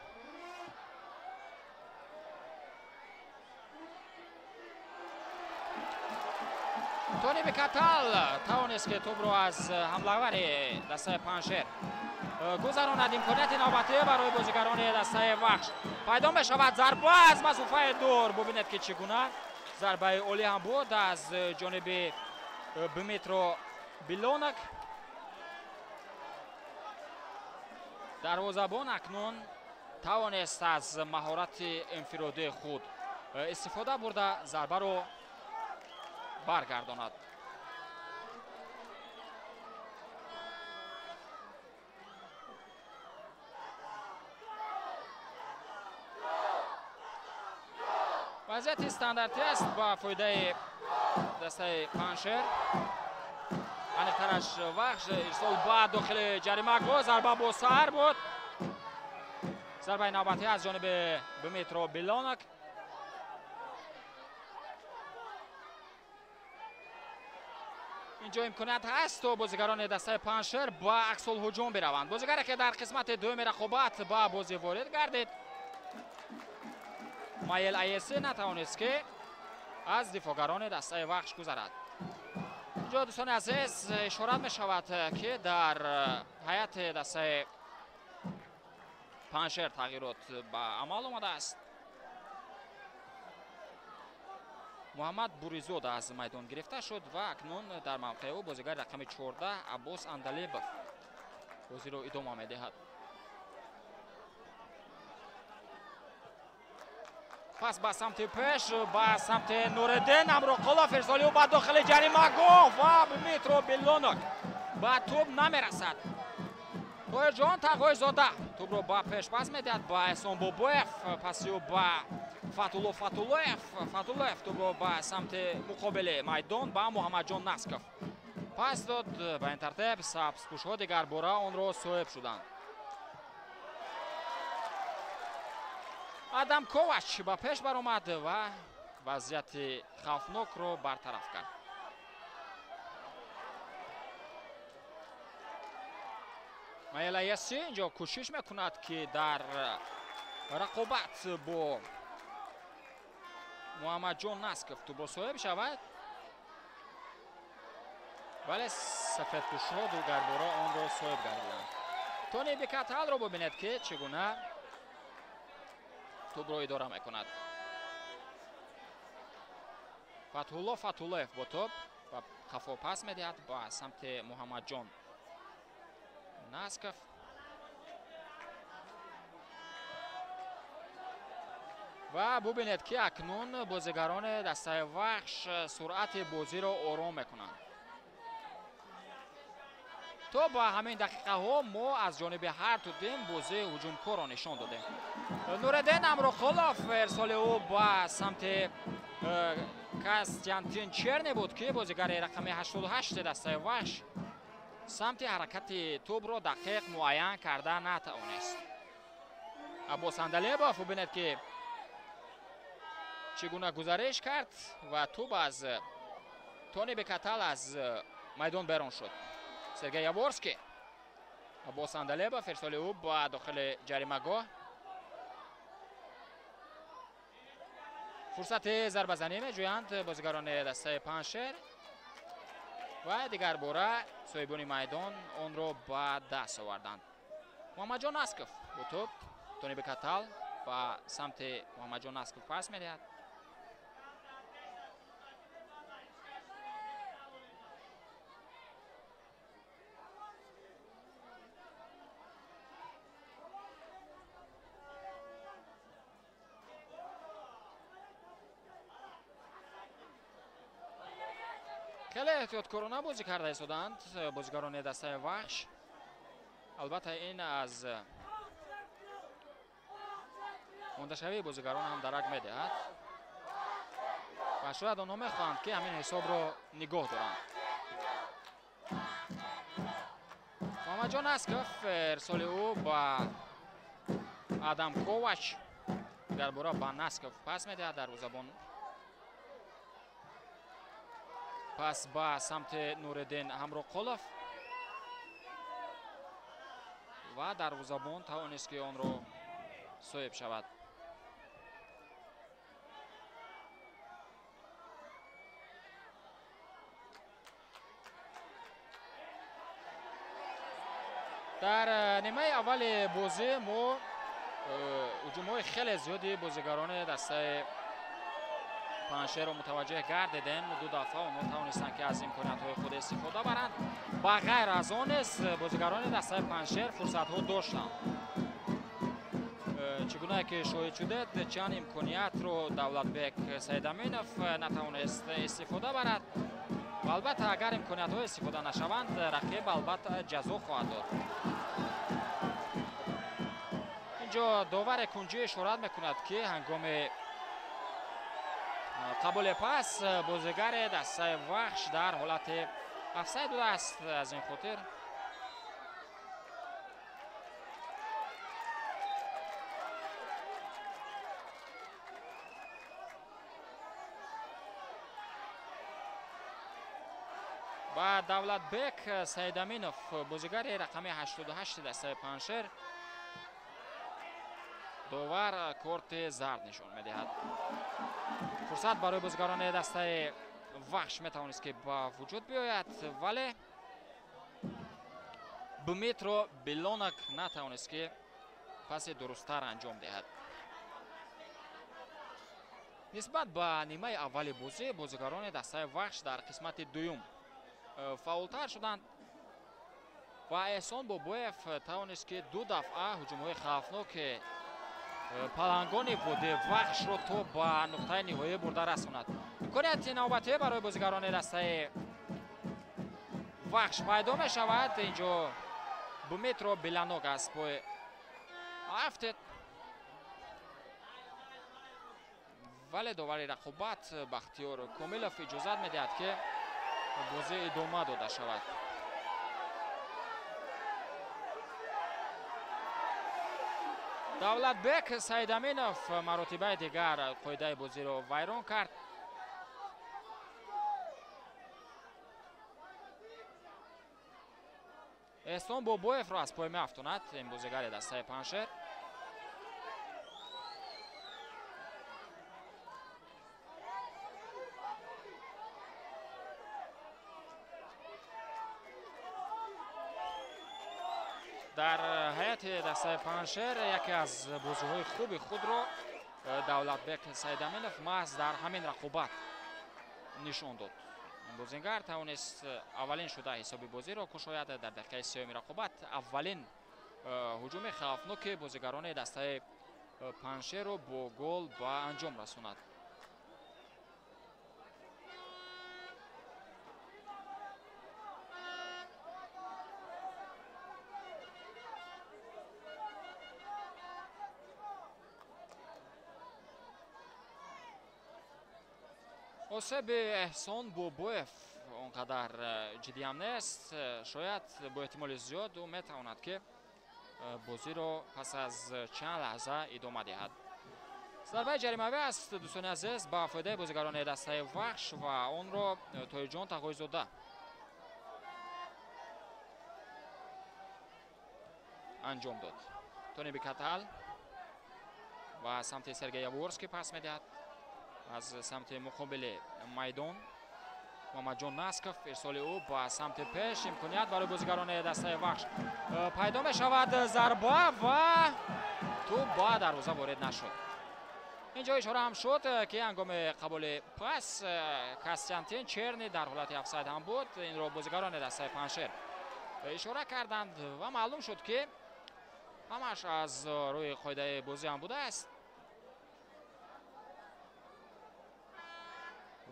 Тони Бекатал тавонист, ки тӯбро аз ҳамлавари дастаи Панҷшер гузаронад. Имконияти навбатӣ барои бозигарони дастаи Вахш пайдо мешавад. Зарба аз масофаи дур, бубинед, ки чӣ гуна зарбаи олӣ ҳам буд аз ҷониби Дмитро Билонак. Дарвозабон акнун тавонист аз маҳорати инфиродии худ истифода бурда зарбаро баргардонад. Вазъияти стандартӣ аст ба фоидаи дастаи Панҷшер. Аниқтараш Вахш. Ирсол ба дохили ҷаримагоҳ, зарба бо сар буд. Зарбаи навбатӣ аз ҷониби Дмитро Билонок. Инҷо имконият ҳаст то бозигарони дастаи Панҷшер ба аксул ҳуҷум бираванд. Бозигаре ки дар қисмати дуюми рақобат ба бозӣ ворид гардид, Майл Аеси, натавонист ки аз дифоъгарони дастаи Вахш гузарад. Инҷо, дӯстони азиз, ишорат мешавад, ки дар ҳайати дастаи Панҷшер тағйирот ба амал омадааст. Муҳаммад Буризода аз майдон гирифта шуд ва акнун дар мавқеи ӯ бозигари рақами 14 Аббос Андалибов бозиро идома медиҳад. Пас ба самти пеш, ба самти Нуриддин Амроқулов, ирсоли ӯ ба дохили ҷаримагоҳ ва Дмитро Билонок ба тӯб намерасад. Тоирҷон Тағоизода тӯбро ба пеш пас медиҳад ба Эҳсон Бобоев, паси ӯ ба Фатулло Фатуллоев. Фатуллоев тӯбро ба самти муқобили майдон ба Муҳаммадҷон Насков пас дод. Ба ин тартиб сабзпӯшҳо дигарбора онро соҳиб шуданд. Адам Ковач ба пеш баромад ва вазъияти хавфнокро бартараф кард. Маела Яси инҷо кӯшиш мекунад, ки дар рақобат бо Муҳаммадҷон Насков тӯбро соҳиб шавад, вале сафедпӯшҳо дигарбора онро соҳиб гардиданд. Тони Бикаталро бибинед, ки чӣ гуна тӯбро идора мекунад. Фатҳулло Фатҳуллоев бо тӯб ва қафо пас медиҳад ба самти Муҳаммадҷон Насков. Ва бубинед, ки акнун бозигарони дастаи Вахш суръати бозиро ором мекунанд. То ба ҳамин дақиқаҳо мо аз ҷониби ҳар ду тим бозии ҳуҷумкорро нишон додем. Нуриддин Амроқулов, ирсоли ӯ ба самти Костянтин Черни буд, ки бозигари рақами 88 дастаи Вахш самти ҳаракати тӯбро дақиқ муайян карда натавонист. Аббос Андалебов, бубинед, ки чӣ гуна гузариш кард ва тӯб аз Тони Бекатал аз майдон берун шуд. Сергей Яворский, Аббос Андалебов, ирсоли ӯ ба дохили ҷаримагоҳ. Фурсати зарбазанӣ меҷӯянд бозигарони дастаи Панҷшер ва дигарбора соҳибони майдон онро ба даст оварданд. Муҳаммадҷон Насков бо тӯб, Тони Бекатал ба самти Муҳаммадҷон Насков пас медиҳад. Хеле эҳтиёткорона бозӣ карда истоданд бозигарони дастаи Вахш. Албатта, ин аз мондашавии бозигарон ҳам дарак медиҳад ва шояд онҳо мехоҳанд, ки ҳамин ҳисобро нигоҳ доранд. Муҳаммадҷон Насков, ирсоли ӯ ба Адам Ковач, дигарбора ба Насков пас медиҳад дарвозабон. Пас ба самти Нуриддин Ҳамроқулов ва дарвозабон тавонист, ки онро соҳиб шавад. Дар нимаи аввали бозӣ мо ҳуҷумҳои хеле зиёди бозигарони дастаи Панҷшерро мутаваҷҷеҳ гардидем. Ду дафъа онҳо тавонистанд, ки аз имкониятҳои худ истифода баранд. Ба ғайр аз он низ бозигарони дастаи Панҷшер фурсатҳо доштанд. Чӣ гуна ки шоҳид шудед, чанд имкониятро Давлатбек Саидаминов натавонист истифода барад. Ва албатта агар имкониятҳо истифода нашаванд, рақиб албатта ҷазо хоҳад дод. Инҷо довари кунҷӣ ишорат мекунад, ки ҳангоми қабули пас бозигари дастаи Вахш дар ҳолати офсайд будааст. Аз ин хотир ва Давлатбек Саидаминов, бозигари рақами 88 дастаи Панҷшер, довар корти зард нишон медиҳад. Фурсат барои бозигарони дастаи Вахш метавонист, ки ба вуҷуд биёяд, вале Дмитро Билонак натавонист, ки паси дурусттар анҷом диҳад. Нисбат ба нимаи аввали бозӣ, бозигарони дастаи Вахш дар қисмати дуюм фаъолтар шуданд ва Эҳсон Бобоев тавонист, ки ду дафъа ҳуҷумҳои хавфноки палангони водии Вахшро то ба нуқтаи ниҳоӣ бурда расонад. Имконияти навбатӣ барои бозигарони дастаи Вахш пайдо мешавад. Инҷо Дмитро Биланок аз пой афтед, вале довари рақобат Бахтиёр Комилов иҷозат медиҳад, ки бозӣ идома дода шавад. Давлатбек Саидаминов маротибаи дигар қоидаи бозиро вайрон кард. Эҳсон Бобоевро аз пой меафтонад ин бозигари дастаи Панҷшер. Дар ҳайати дастаи Панҷшер яке аз бозиҳои хуби худро Давлатбек Саидаминов маҳз дар ҳамин рақобат нишон дод. Бозингар тавонист аввалин шуда ҳисоби бозиро кушояд. Дар дақиқаи сеюми рақобат аввалин ҳуҷуми хавфноки бозигарони дастаи Панҷшерро бо гол ба анҷом расонад. Осеби Эҳсон Бобоев он қадар ҷиддӣ ҳам нест. Шояд бо эҳтимоли зиёд ӯ метавонад, ки бозиро пас аз чанд лаҳза идома диҳад. Зарбаи ҷаримавӣ аст, дӯстони азиз, ба фоидаи бозигарони дастаи Вахш ва онро Тоҳирҷон Тағоизода анҷом дод. Тони Бикатал ба самти Сергей Яворский пас медиҳад. Аз самти муқобили майдон Муҳаммадҷон Насков, ирсоли ӯ ба самти пеш, имконият барои бозигарони дастаи Вахш пайдо мешавад. Зарба ва тӯб ба дарвоза ворид нашуд. Инҷо ишора ҳам шуд, ки ҳангоми қабули пас Костянтин Черни дар ҳолати офсайд ҳам буд. Инро бозигарони дастаи Панҷшер ишора карданд ва маълум шуд, ки ҳамаш аз рӯи қоидаи бозӣ ҳам будааст.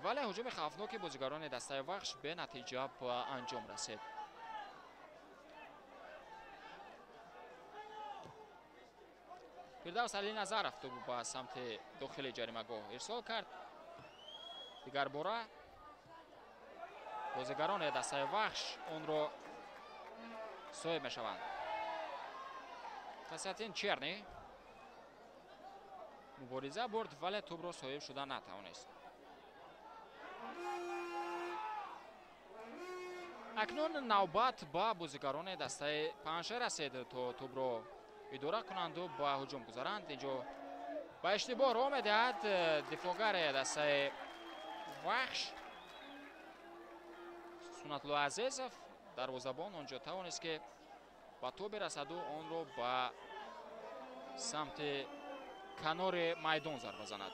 Вале ҳуҷуми хавфноки бозигарони дастаи Вахш бенатиҷа ба анҷом расид. Фирдавс Алиназаров тӯб ба самти дохили ҷаримагоҳ ирсол кард. Дигар бора бозигарони дастаи Вахш онро соҳиб мешаванд. Константин Черни мубориза бурд, вале тӯбро соҳиб шуда натавонист. Акнун навбат ба бозигарони дастаи Панҷшер расид, то тӯбро идора кунанду ба ҳуҷум гузаранд. Инҷо ба иштибоҳ роҳ медиҳад дифоъгари дастаи Вахш Сунатулло Азизов. Дарвозабон онҷо тавонист, ки ба тӯб бирасаду онро ба самти канори майдон зарба занад.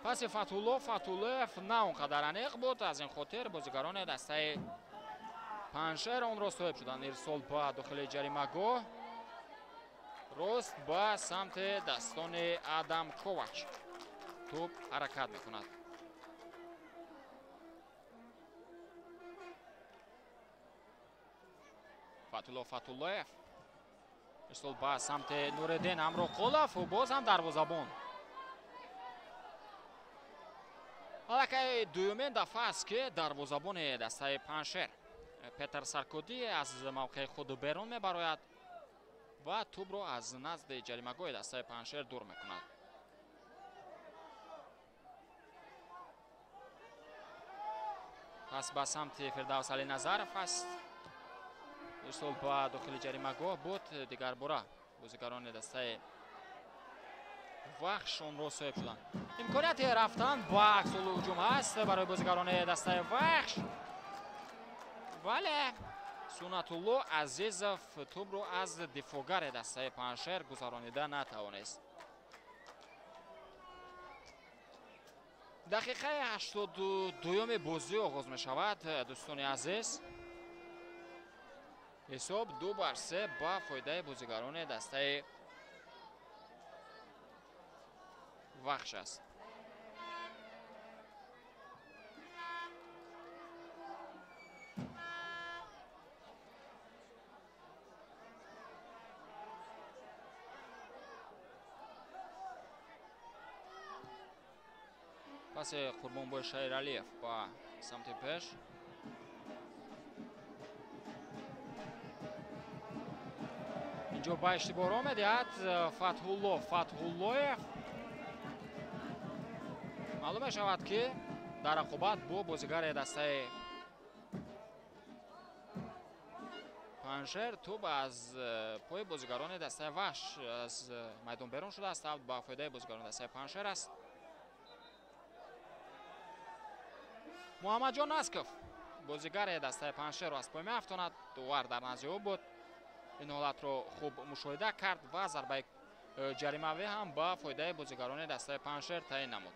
Паси Фатулло Фатуллоев на он қадар аниқ буд. Аз ин хотир бозигарони дастаи Панҷшер онро соҳиб шуданд. Ирсол ба дохили ҷаримагоҳ, рост ба самти дастони Адам Ковач тӯб ҳаракат мекунад. Фатулло Фатуллоев ирсол ба самти Нуриддин Ҳамроқулов, боз ҳам дарвозабон. Аллакай дуюмин дафъа аст, ки дарвозабони дастаи Панҷшер Петр Саркоди аз мавқеи худ берун мебарояд ва тӯбро аз назди ҷаримагоҳи дастаи Панҷшер дур мекунад. Пас ба самти Фирдавс Алиназаров аст. Ирсол ба дохили ҷаримагоҳ буд. Дигарбора бозигарони дастаи Вахш онро соҳиб шуданд. Имконияти рафтан ба аксулу ҳуҷум ҳаст барои бозигарони дастаи Вахш, вале Сунатулло Азизов тӯбро аз дифоъгари дастаи Панҷшер гузаронида натавонист. Дақиқаи 82-юми бозӣ оғоз мешавад, дӯстони азиз. Ҳисоб 2-3 ба фоидаи бозигарони дастаи Вахш аст. Паси Қурбонбой Шайралиев ба самти пеш. Инҷо ба иштибоҳро медиҳад Фатҳулло Фатҳуллоев. Маълум мешавад, ки дар рақобат бо бозигари дастаи Панҷшер тӯб аз пои бозигарони дастаи Вахш аз майдон берун шудааст, ба фоидаи бозигарони дастаи Панҷшер аст. Муҳаммадҷон Насков бозигари дастаи Панҷшерро аз пой меафтонад. Довар дар назди ӯ буд, ин ҳолатро хуб мушоҳида кард ва зарбаи ҷаримавӣ ҳам ба фоидаи бозигарони дастаи Панҷшер таъин намуд.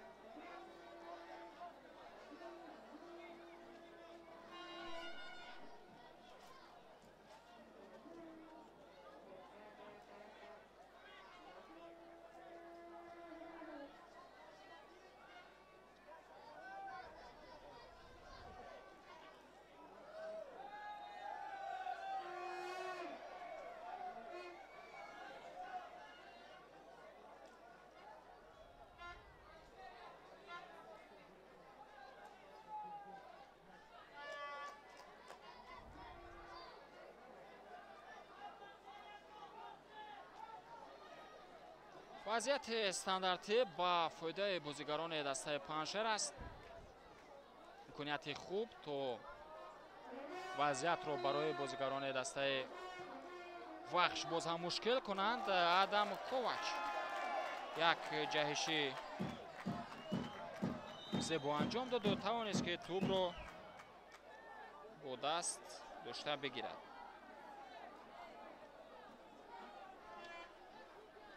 Вазъияти стандартӣ ба фоидаи бозигарони дастаи Панҷшер аст. Имконияти хуб то вазъиятро барои бозигарони дастаи Вахш боз ҳам мушкил кунанд. Адам Ковач як ҷаҳиши зебо анҷом доду тавонист, ки тӯбро бо даст дошта бигирад.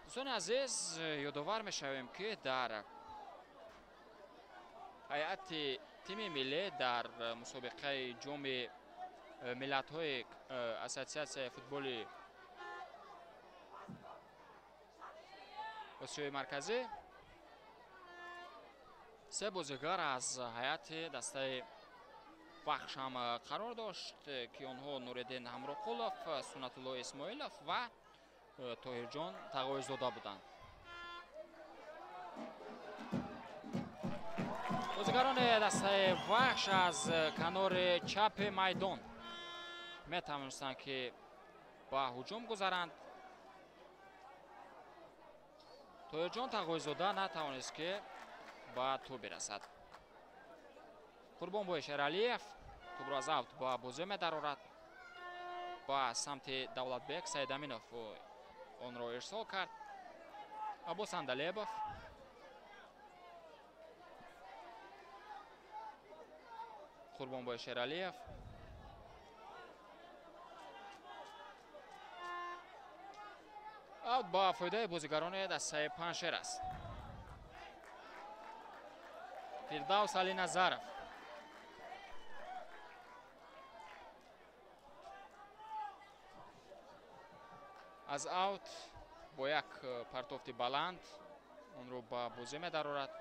Дӯстони азиз, ёдовар мешавем, ки дар ҳайати тими миллӣ дар мусобиқаи ҷоми миллатҳои ассотсиатсияи футболи Осиёи Марказӣ се бозигар аз ҳайати дастаи Вахш ҳам қарор дошт, ки онҳо Нуриддин Ҳамроқулов, Сунатулло Исмоилов ва Тоҳирҷон Тағоизода буданд. Бозигарони дастаи Вахш аз канори чапи майдон метавонистанд, ки ба ҳуҷум гузаранд. Тоҳирҷон Тағоизода натавонист, ки ба тӯб бирасад. Қурбонбой Шералиев тӯбро аз авт ба бозӣ медарорад. Ба самти Давлатбек Саидаминов онро ирсол кард. Аббос Андалебов Қурбонбой Шералиев аут ба фоидаи бозигарони дастаи Панҷшер аст. Фирдавс Алиназаров Аз аут бо як партофти баланд онро ба бозӣ медарорад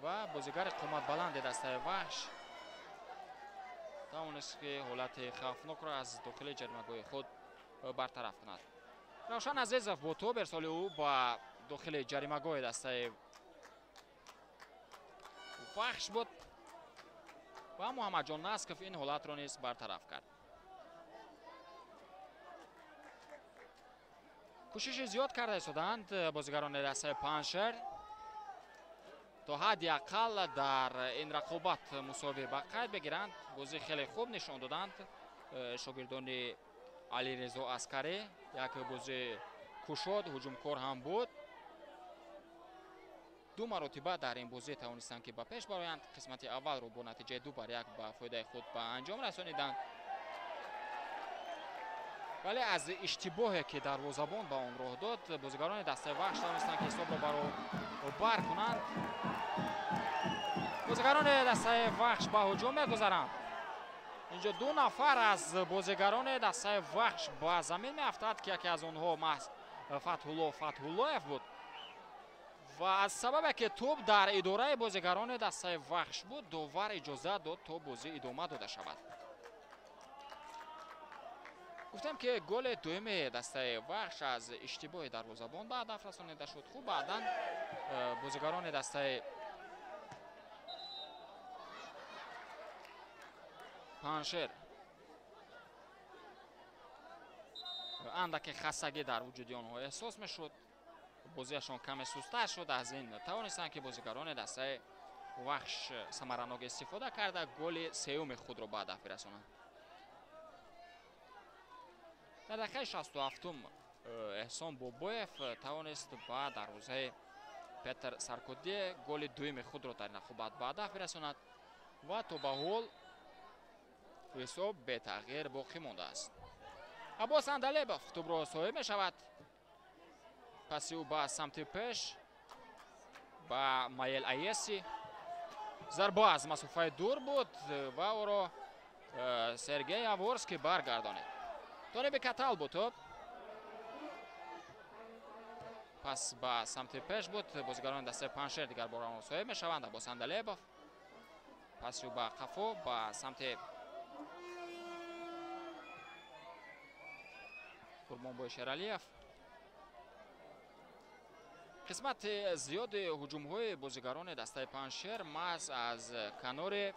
ва бозигари қоматбаланди дастаи Вахш тавонист, ки ҳолати хавфнокро аз дохили ҷаримагоҳи худ бартараф кунад. Равшан Азизов бо тӯб, ирсоли ӯ ба дохили ҷаримагоҳи дастаи Вахш буд ва Муҳаммадҷон Насков ин ҳолатро низ бартараф кард. Кӯшиши зиёд карда истодаанд бозигарони дастаи Панҷшер то ҳадди ақал дар ин рақобат мусовӣ ба қайд бигиранд. Бозӣ хеле хуб нишон доданд шогирдони Алирезо Аскарӣ. Як бозӣ кушод, ҳуҷумкор ҳам буд. Ду маротиба дар ин бозӣ тавонистанд, ки ба пеш бароянд. Қисмати аввалро бо натиҷаи 2-1 ба фоидаи худ ба анҷом расониданд, вале аз иштибоҳе, ки дарвозабон ба он роҳ дод, бозигарони дастаи Вахш тавонистанд, ки ҳисобро баробар кунанд. Бозигарони дастаи Вахш ба ҳуҷум мегузаранд. Инҷо ду нафар аз бозигарони дастаи Вахш ба замин меафтад, ки яке аз онҳо маҳз Фатҳулло Фатҳуллоев буд ва аз сабабе, ки тӯб дар идораи бозигарони дастаи Вахш буд, довар иҷозат дод, то бозӣ идома дода шавад. Гуфтем, ки голи дуюми дастаи Вахш аз иштибоҳи дарвозабон ба ҳадаф расонида шуд. Хуб, баъдан бозигарони дастаи Панҷшер андаке хастагӣ дар вуҷуди онҳо эҳсос мешуд, бозиашон каме сустар шуд. Аз ин тавонистанд, ки бозигарони дастаи Вахш самаранок истифода карда, голи сеюми худро ба ҳадаф бирасонанд. Дар дақиқаи 67-ум Эҳсон Бобоев тавонист ба дарвозаи Петр Саркодие голи дуюми худро дар ин рақобат ба ҳадаф бирасонад ва то ба ҳол ҳисоб бетағйир боқӣ мондааст. Аббос Андалебов тӯбро соҳиб мешавад. Паси ӯ ба самти пеш ба Маел Аеси. Зарба аз масофаи дур буд ва ӯро Сергей Яворский баргардонид. Тониби Катал буд тӯб. Пас ба самти пеш буд. Бозигарони дастаи Панҷшер дигар бор онро соҳиб мешаванд. Аббос Андалебов паси ӯ ба қафо ба самти Қурбонбой Шералиев. Қисмати зиёди ҳуҷумҳои бозигарони дастаи Панҷшер маҳз аз канори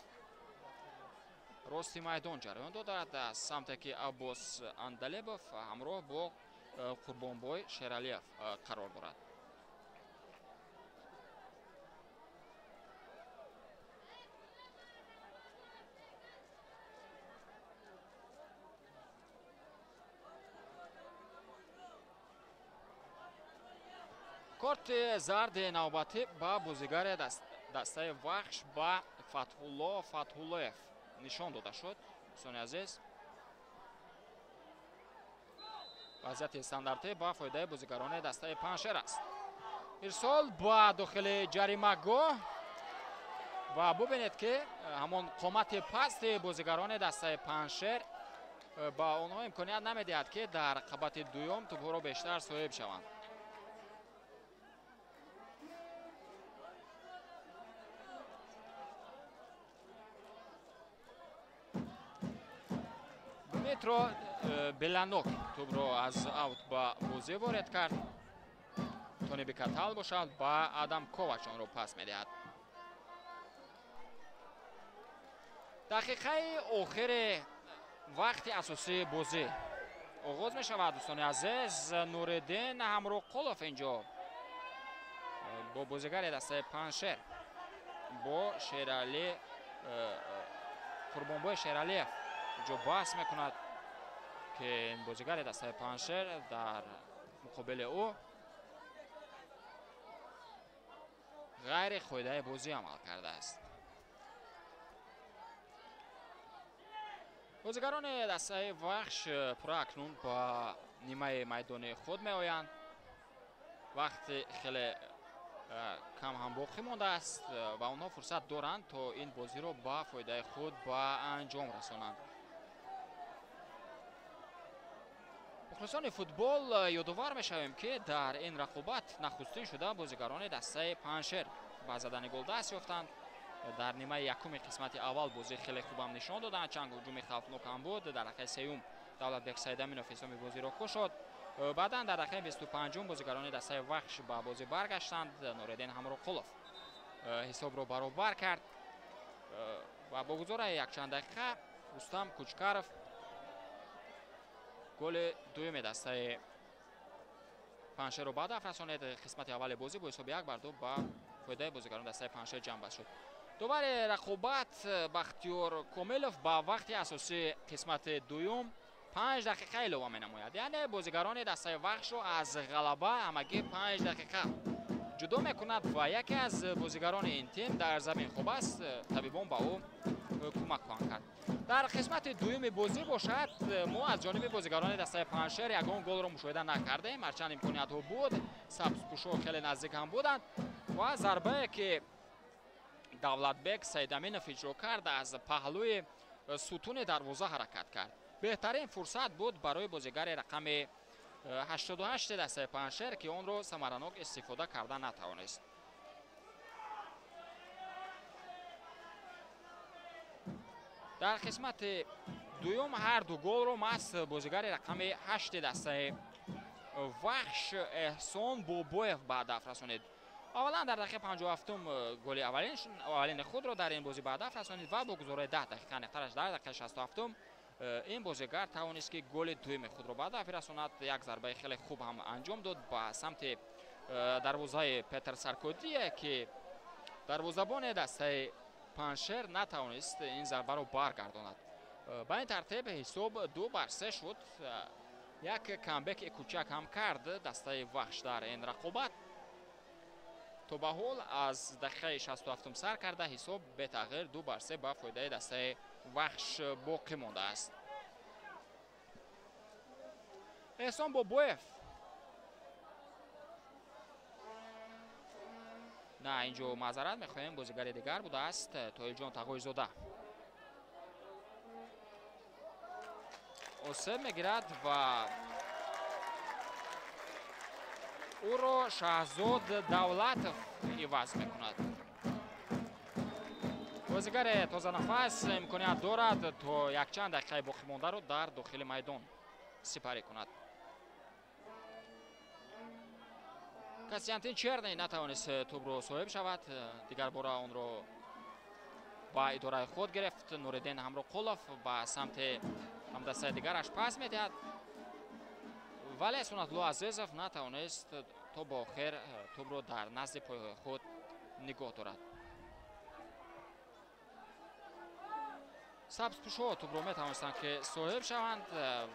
рости майдон ҷараён додад, аз самте ки Аббос Андалебов ҳамроҳ бо Қурбонбой Шералиев қарор дорад. Корти зарди навбатӣ ба бозигари дастаи Вахш, ба Фатҳулло Фатҳуллоев нишон дода шуд. Дӯстони азиз, вазъияти стандартӣ ба фоидаи бозигарони дастаи Панҷшер аст. Ирсол ба дохили ҷаримагоҳ ва бубинед, ки ҳамон қомати пасти бозигарони дастаи Панҷшер ба онҳо имконият намедиҳад, ки дар қабати дуюм тӯбҳоро бештар соҳиб шаванд. Дмитро Беланок тӯбро аз аут ба бозӣ ворид кард. Тониби Катал бошад ба Адам Ковач онро пас медиҳад. Дақиқаи охири вақти асосии бозӣ оғоз мешавад. Дӯстони азиз, Нуриддин Ҳамроқулов инҷо бо бозигари дастаи Панҷшер, бо Шерали Қурбонбой Шералиев инҷо баҳс мекунад, ки ин бозигари дастаи Панҷшер дар муқобили ӯ ғайри қоидаи бозӣ амал кардааст. Бозигарони дастаи Вахш пурра акнун ба нимаи майдони худ меоянд. Вақти хеле кам ҳам боқӣ мондааст ва онҳо фурсат доранд, то ин бозиро ба фоидаи худ ба анҷом расонанд. Мухлисони футбол ёдовар мешавем, ки дар ин рақобат нахустин шуда бозигарони дастаи Панҷшер ба задани гол даст ёфтанд. Дар нимаи якуми қисмати аввал бозӣ хеле хубам нишон доданд, чанд ҳуҷуми хавфнок ҳам буд. Дар дақиқаи сеюм Давлатбек Сайдаминов ҳисоби бозиро кушод. Баъдан дар дақиқаи 25-ум бозигарони дастаи Вахш ба бозӣ баргаштанд. Нуриддин Ҳамроқулов ҳисобро баробар кард ва бо гузораи якчанд дақиқа Рустам Кучкаров голи дуюми дастаи Панҷшерро ба ҳадаф расонид. Қисмати аввали бозӣ бо ҳисоби 1-2 ба фоидаи бозигарони дастаи Панҷшер ҷамъбаст шуд. Довари рақобат Бахтиёр Комилов ба вақти асосии қисмати дуюм 5 дақиқа илова менамояд. Яъне бозигарони дастаи Вахшро аз ғалаба ҳамагӣ 5 дақиқа ҷудо мекунад ва яке аз бозигарони ин тим дар замин хоб аст. Табибон ба ӯ кӯмак хоҳанд кард. Дар қисмати дуюми бозӣ бошад, мо аз ҷониби бозигарони дастаи Панҷшер ягон голро мушоҳида накардем. Ҳарчанд имкониятҳо буд, сабзпӯшҳо хеле наздик ҳам буданд ва зарбае ки Давлатбек Сайдаминов иҷро кард аз паҳлӯи сутуни дарвоза ҳаракат кард. Беҳтарин фурсат буд барои бозигари рақами 88 дастаи Панҷшер, ки онро самаранок истифода карда натавонист. Дар қисмати дуюм ҳар ду голро маҳз бозигари рақами 8 дастаи Вахш Эҳсон Бобоев ба ҳадаф расонид. Аввалан дар дақиқаи 57-ум голи аввалини худро дар ин бозӣ ба ҳадаф расонид ва бо гузораи 10 дақиқа, аниқтараш дар дақиқаи 67-ум ин бозигар тавонист, ки голи дуюми худро ба ҳадаф расонад. Як зарбаи хеле хуб ҳам анҷом дод ба самти дарвозаи Петр Саркодие, ки дарвозабони дастаи Панҷшер натавонист ин зарбаро баргардонад. Ба ин тартиб ҳисоб 2-3 шуд. Як камбеки кӯчак ҳам кард дастаи Вахш дар ин рақобат. То ба ҳол аз дақиқаи 67-ум сар карда ҳисоб бетағйир 2-3 ба фоидаи дастаи Вахш боқӣ мондааст. Эҳсон Бобоев на, инҷо маъзарат мехоҳем, бозигари дигар будааст, Тоҳирҷон Тағоизода осеб мегирад ва ӯро Шаҳзод Давлатов иваз мекунад. Бозигари тозанафас имконият дорад то якчанд дақиқаи боқимондаро дар дохили майдон сипарӣ кунад. Константин Черный натавонист тӯбро соҳиб шавад, дигар бора онро ба идораи худ гирифт. Нуриддин Ҳамроқулов ба самти ҳамдастаи дигараш пас медиҳад, вале Сунатулло Азизов натавонист то ба охир тӯбро дар назди пойҳои худ нигоҳ дорад. Сабзпӯшҳо тӯбро метавонистанд, ки соҳиб шаванд,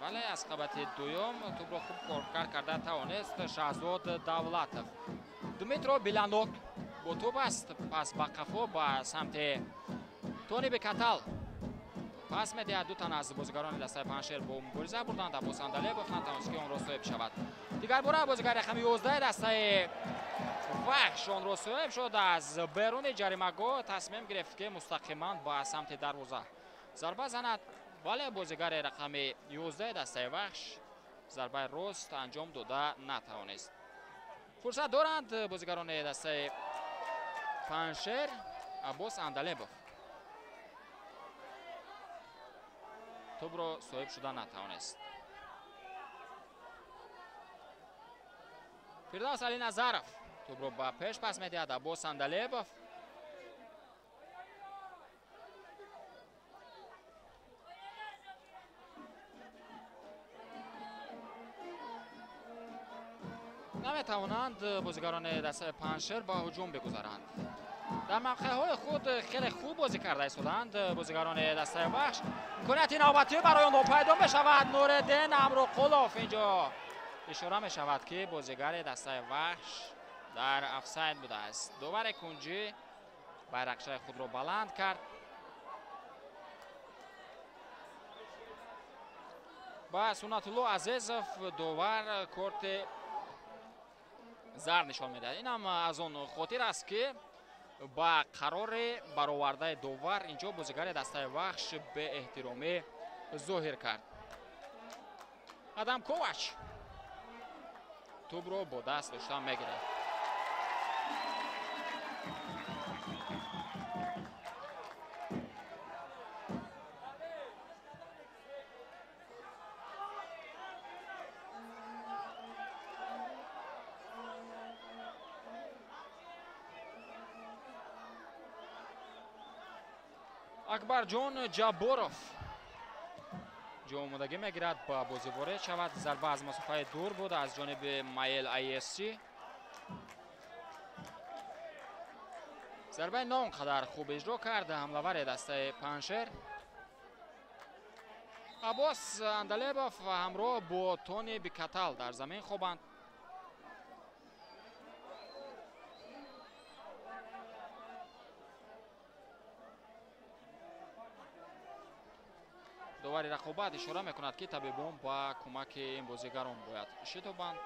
вале аз қабати дуюм тӯбро хуб коркар карда тавонист Шаҳзод Давлатов. Дмитро Биланок бо тӯб аст, пас ба қафо ба самти Тони Бекатал пас медиҳад. Ду тан аз бозигарони дастаи Панҷшер бо мубориза бурданд. Аббос Андалебов натавонист, ки онро соҳиб шавад. Дигар бора бозигари рақами 11 дастаи Вахш онро соҳиб шуд. Аз беруни ҷаримагоҳ тасмим гирифт, ки мустақиман ба самти дарвоза зарба занад, вале бозигари рақами 11 дастаи Вахш зарбаи рост анҷом дода натавонист. Фурсат доранд бозигарони дастаи Панҷшер. Аббос Андалебов тӯбро соҳиб шуда натавонист. Фирдавс Алиназаров тӯбро ба пеш пас медиҳад. Аббос Андалебов наметавонанд бозигарони дастаи Панҷшер ба ҳуҷум бигузаранд. Дар мавқеъҳои худ хеле хуб бозӣ карда истодаанд бозигарони дастаи Вахш. Имконияти навбатӣ барои онҳо пайдо мешавад. Нуриддин Ҳамроқулов инҷо ишора мешавад, ки бозигари дастаи Вахш дар офсайд будааст. Довари кунҷӣ байрақчаи худро баланд кард. Ба Сунатулло Азизов довар корти зар нишон медиҳад. Ин ҳам аз он хотир аст, ки ба қарори баровардаи довар инҷо бозигари дастаи Вахш беэҳтиромӣ зоҳир кард. Адам Ковач тӯбро бо даст дошта мегирад. Акбарҷон Ҷабборов ҷо омодагӣ мегирад, ба бозӣ ворид шавад. Зарба аз масофаи дур буд аз ҷониби Майл Айесси. Зарбаи на он қадар хуб иҷро кард ҳамлавари дастаи Панҷшер. Аббос Андалебов ҳамроҳ бо Тони Бикатал дар замин хобанд. Довари рақобат ишора мекунад, ки табибон ба кӯмаки ин бозигарон бояд шитобанд.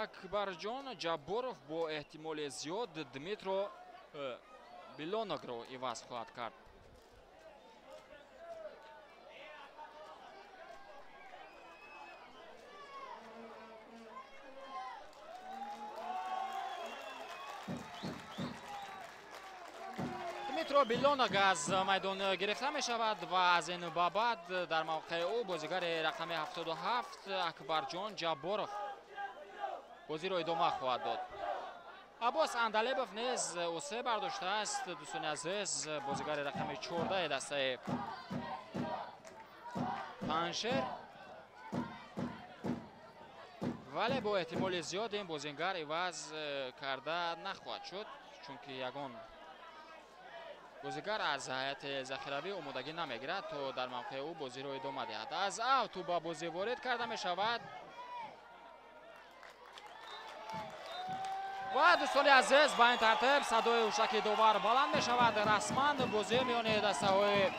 Акбарҷон Ҷабборов бо эҳтимоли зиёд Дмитро Билоногро иваз хоҳад кард. Дмитро Билоног аз майдон гирифта мешавад ва аз ин ба баъд дар мавқеи ӯ бозигари рақами 77 Акбарҷон Ҷабборов бозиро идома хоҳад дод. Аббос Андалебов низ усе бардоштааст. Дӯстони азиз, бозигари рақами 14 дастаи Панҷшер, вале бо эҳтимоли зиёд ин бозингар иваз карда нахоҳад шуд, чунки ягон бозигар аз ҳайати захиравӣ омодагӣ намегирад, то дар мавқеи ӯ бозиро идома диҳад. Аз авт ба бозӣ ворид карда мешавад ва дӯстони азиз, ба ин тартиб садои ҳушаки довар баланд мешавад. Расман бозӣ миёни дастаҳои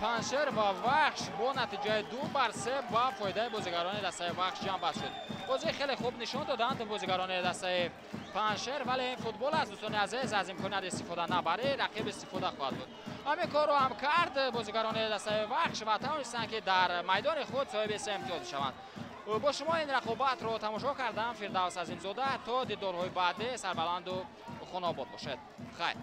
Панҷшер ва Вахш бо натиҷаи 2-3 ба фоидаи бозигарони дастаи Вахш ҷамъбаст шуд. Бозӣ хеле хуб нишон доданд бозигарони дастаи Панҷшер, вале ин футбол аст, дӯстони азиз, аз имконият истифода набарӣ рақиб истифода хоҳад буд. Ҳамин корро ҳам кард бозигарони дастаи Вахш ва тавонистанд, ки дар майдони худ соҳиби 3 имтиёз шаванд. Бо шумо ин рақобатро тамошо кардам Фирдавс Азимзода. То дидорҳои баъдӣ сарбаланду хонобод бошед. Хайр.